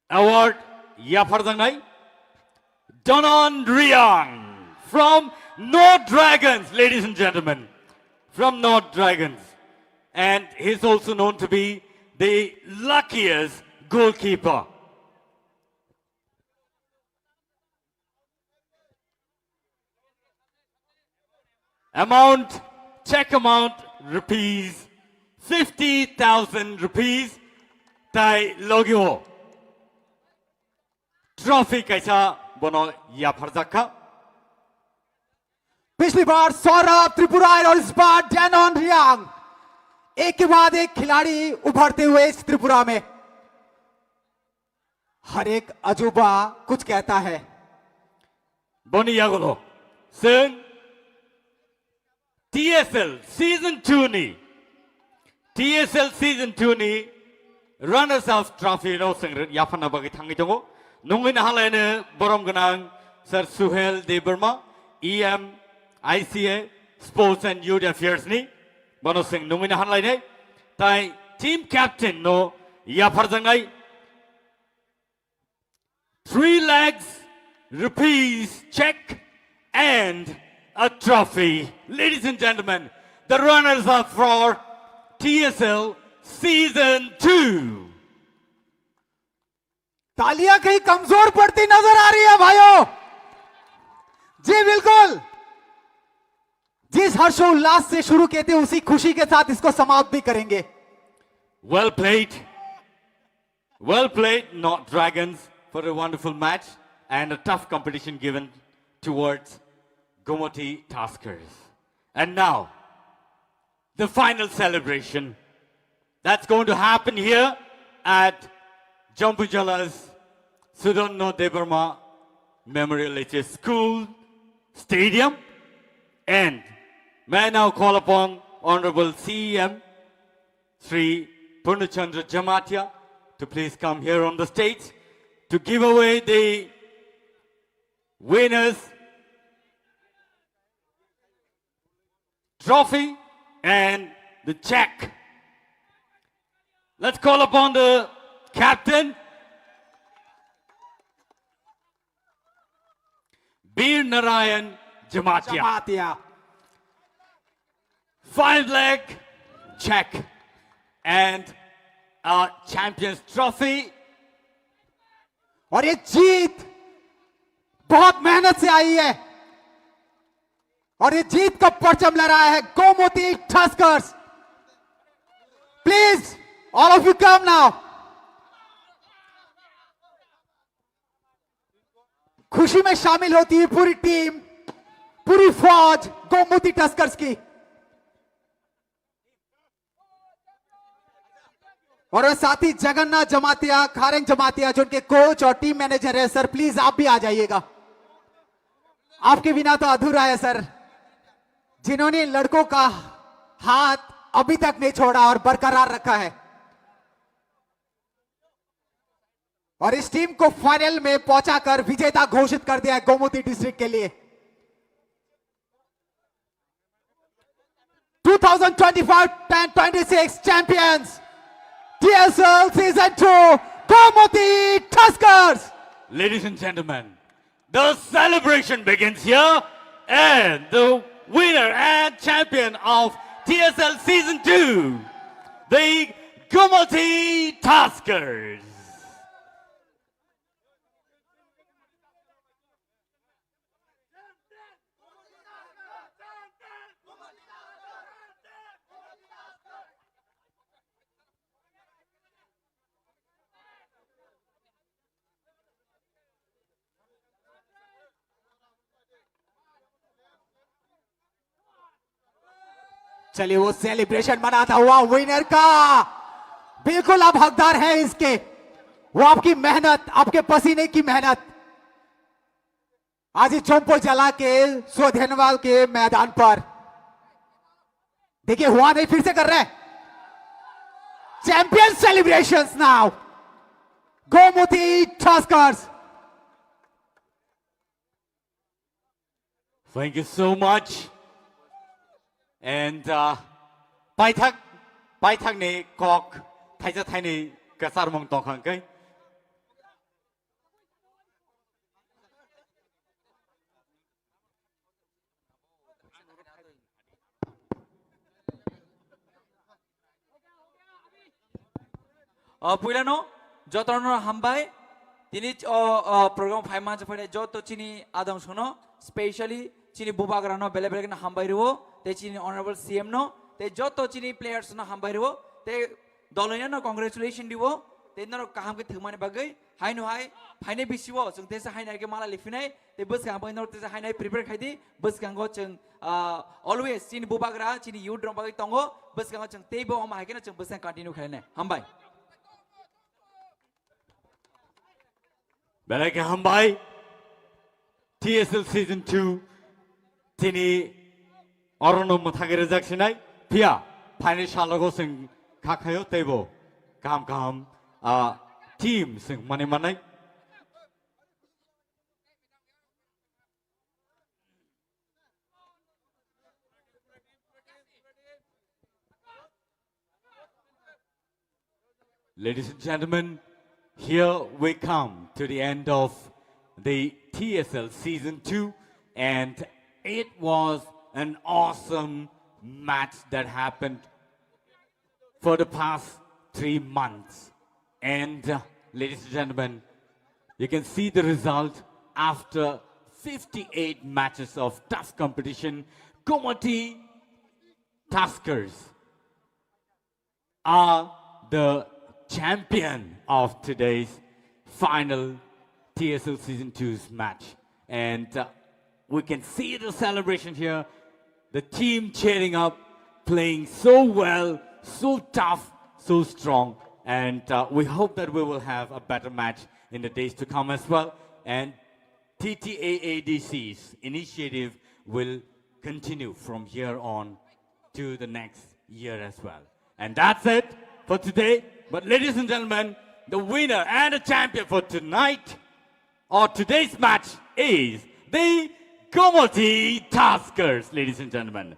Award yapharjaknai Donon Riang from North Dragons, ladies and gentlemen, from North Dragons. And he's also known to be the luckiest goalkeeper. Amount, check amount, rupees fifty thousand rupees, tai logio trophy kaisa bono yapharjak kha. पिछली बार सौरभ त्रिपुराइन और इस बार डैनन रियांग। एक के बाद एक खिलाड़ी उभरते हुए इस त्रिपुरा में। हर एक अजूबा कुछ कहता है। Boni yagulo chwng T S L season two ni, T S L season two ni runners up trophy no chwng yapharna bagwi thangwi tongo. Nungwi nahalaino borom gwnang Sir Suhel Debbarma, E M I C A, Sports and Youth Affairs ni bono sing nungwi na hanlainai. Tai team captain no yapharjaknai three lakhs rupees check and a trophy. Ladies and gentlemen, the runners up for T S L season two. तालियां कहीं कमजोर पड़ती नजर आ रही है भाइयों। जी बिल्कुल, जिस हर्षोल्लास से शुरू किए थे उसी खुशी के साथ इसको समाप्त भी करेंगे। Well played. Well played, not Dragons, for a wonderful match and a tough competition given towards Gomoti Tuskers. And now, the final celebration that's going to happen here at Jampui Jala's Sudarno Debbarma Memorial H S School Stadium. And may I now call upon Honorable C E M Shri Purna Chandra Jamatia to please come here on the stage to give away the winners trophy and the check. Let's call upon the captain, Bir Narayan Jamatia. Jamatia. Five lakh check and a champions trophy. और ये जीत बहुत मेहनत से आई है और ये जीत का परचम लहराया है Gomti Tuskers. Please, all of you come now. खुशी में शामिल होती है पूरी टीम, पूरी फौज गोमती टस्कर्स की। और साथ ही जगन्नाथ जमातिया, खारेंग जमातिया, जो उनके कोच और टीम मैनेजर है, सर, प्लीज आप भी आ जाइएगा। आपके बिना तो अधूरा है, सर। जिन्होंने लड़कों का हाथ अभी तक नहीं छोड़ा और बरकरार रखा है। और इस टीम को फाइनल में पहुंचाकर विजेता घोषित कर दिया है गोमती डिस्ट्रिक्ट के लिए। Two thousand twenty-five and twenty-six champions, T S L Season two, Gomoti Tuskers. Ladies and gentlemen, the celebration begins here, and the winner and champion of T S L Season two, the Gomoti Tuskers. चलिए, वो सेलिब्रेशन मनाता हुआ विनर का, बिल्कुल आप हकदार हैं इसके। वो आपकी मेहनत, आपके पसीने की मेहनत। आज इस चोम्पो जला के स्वधेनवाल के मैदान पर, देखिए, हुआ नहीं, फिर से कर रहे हैं। Champion celebrations now, Gomoti Tuskers. Thank you so much. And, uh, paithak, paithak ni kok thaisa thaini kasar mung tongkhang kai. O, puilano jotono hambai. Tini o, o program phai mansa phai joto chini adong sono, specially chini bubagra no bele bele no hambai rwo, te chini honorable C M no, te joto chini players no hambai rwo, te doloi no congratulation diwo, te norok kaham khe thwngmani bagwi. Haino hai, phainai bisiwo, chwng tesa haino hai khe mala liphinai, tei bwskango bai norok tesa haino hai prepare khai di, bwskango chwng, ah, always chini bubagra, chini youth rok bagwi tongo, bwskango chwng teibo omo hai kheno chwng bwskang continue khlainai. Hambai. Belai khe hambai. T S L season two, tini orono mwthagwi rwjak sinai, phiya phaini salogo chwng kha khaio teibo kaham kaham, ah, team chwng manwi mannai. Ladies and gentlemen, here we come to the end of the T S L season two, and it was an awesome match that happened for the past three months. And uh, ladies and gentlemen, you can see the result after fifty-eight matches of tough competition. Gomati Tuskers are the champion of today's final T S L Season two's match. And uh, we can see the celebration here. The team cheering up, playing so well, so tough, so strong. And uh, we hope that we will have a better match in the days to come as well. And T T A A D C's initiative will continue from here on to the next year as well. And that's it for today. But ladies and gentlemen, the winner and the champion for tonight or today's match is the Gomati Tuskers, ladies and gentlemen.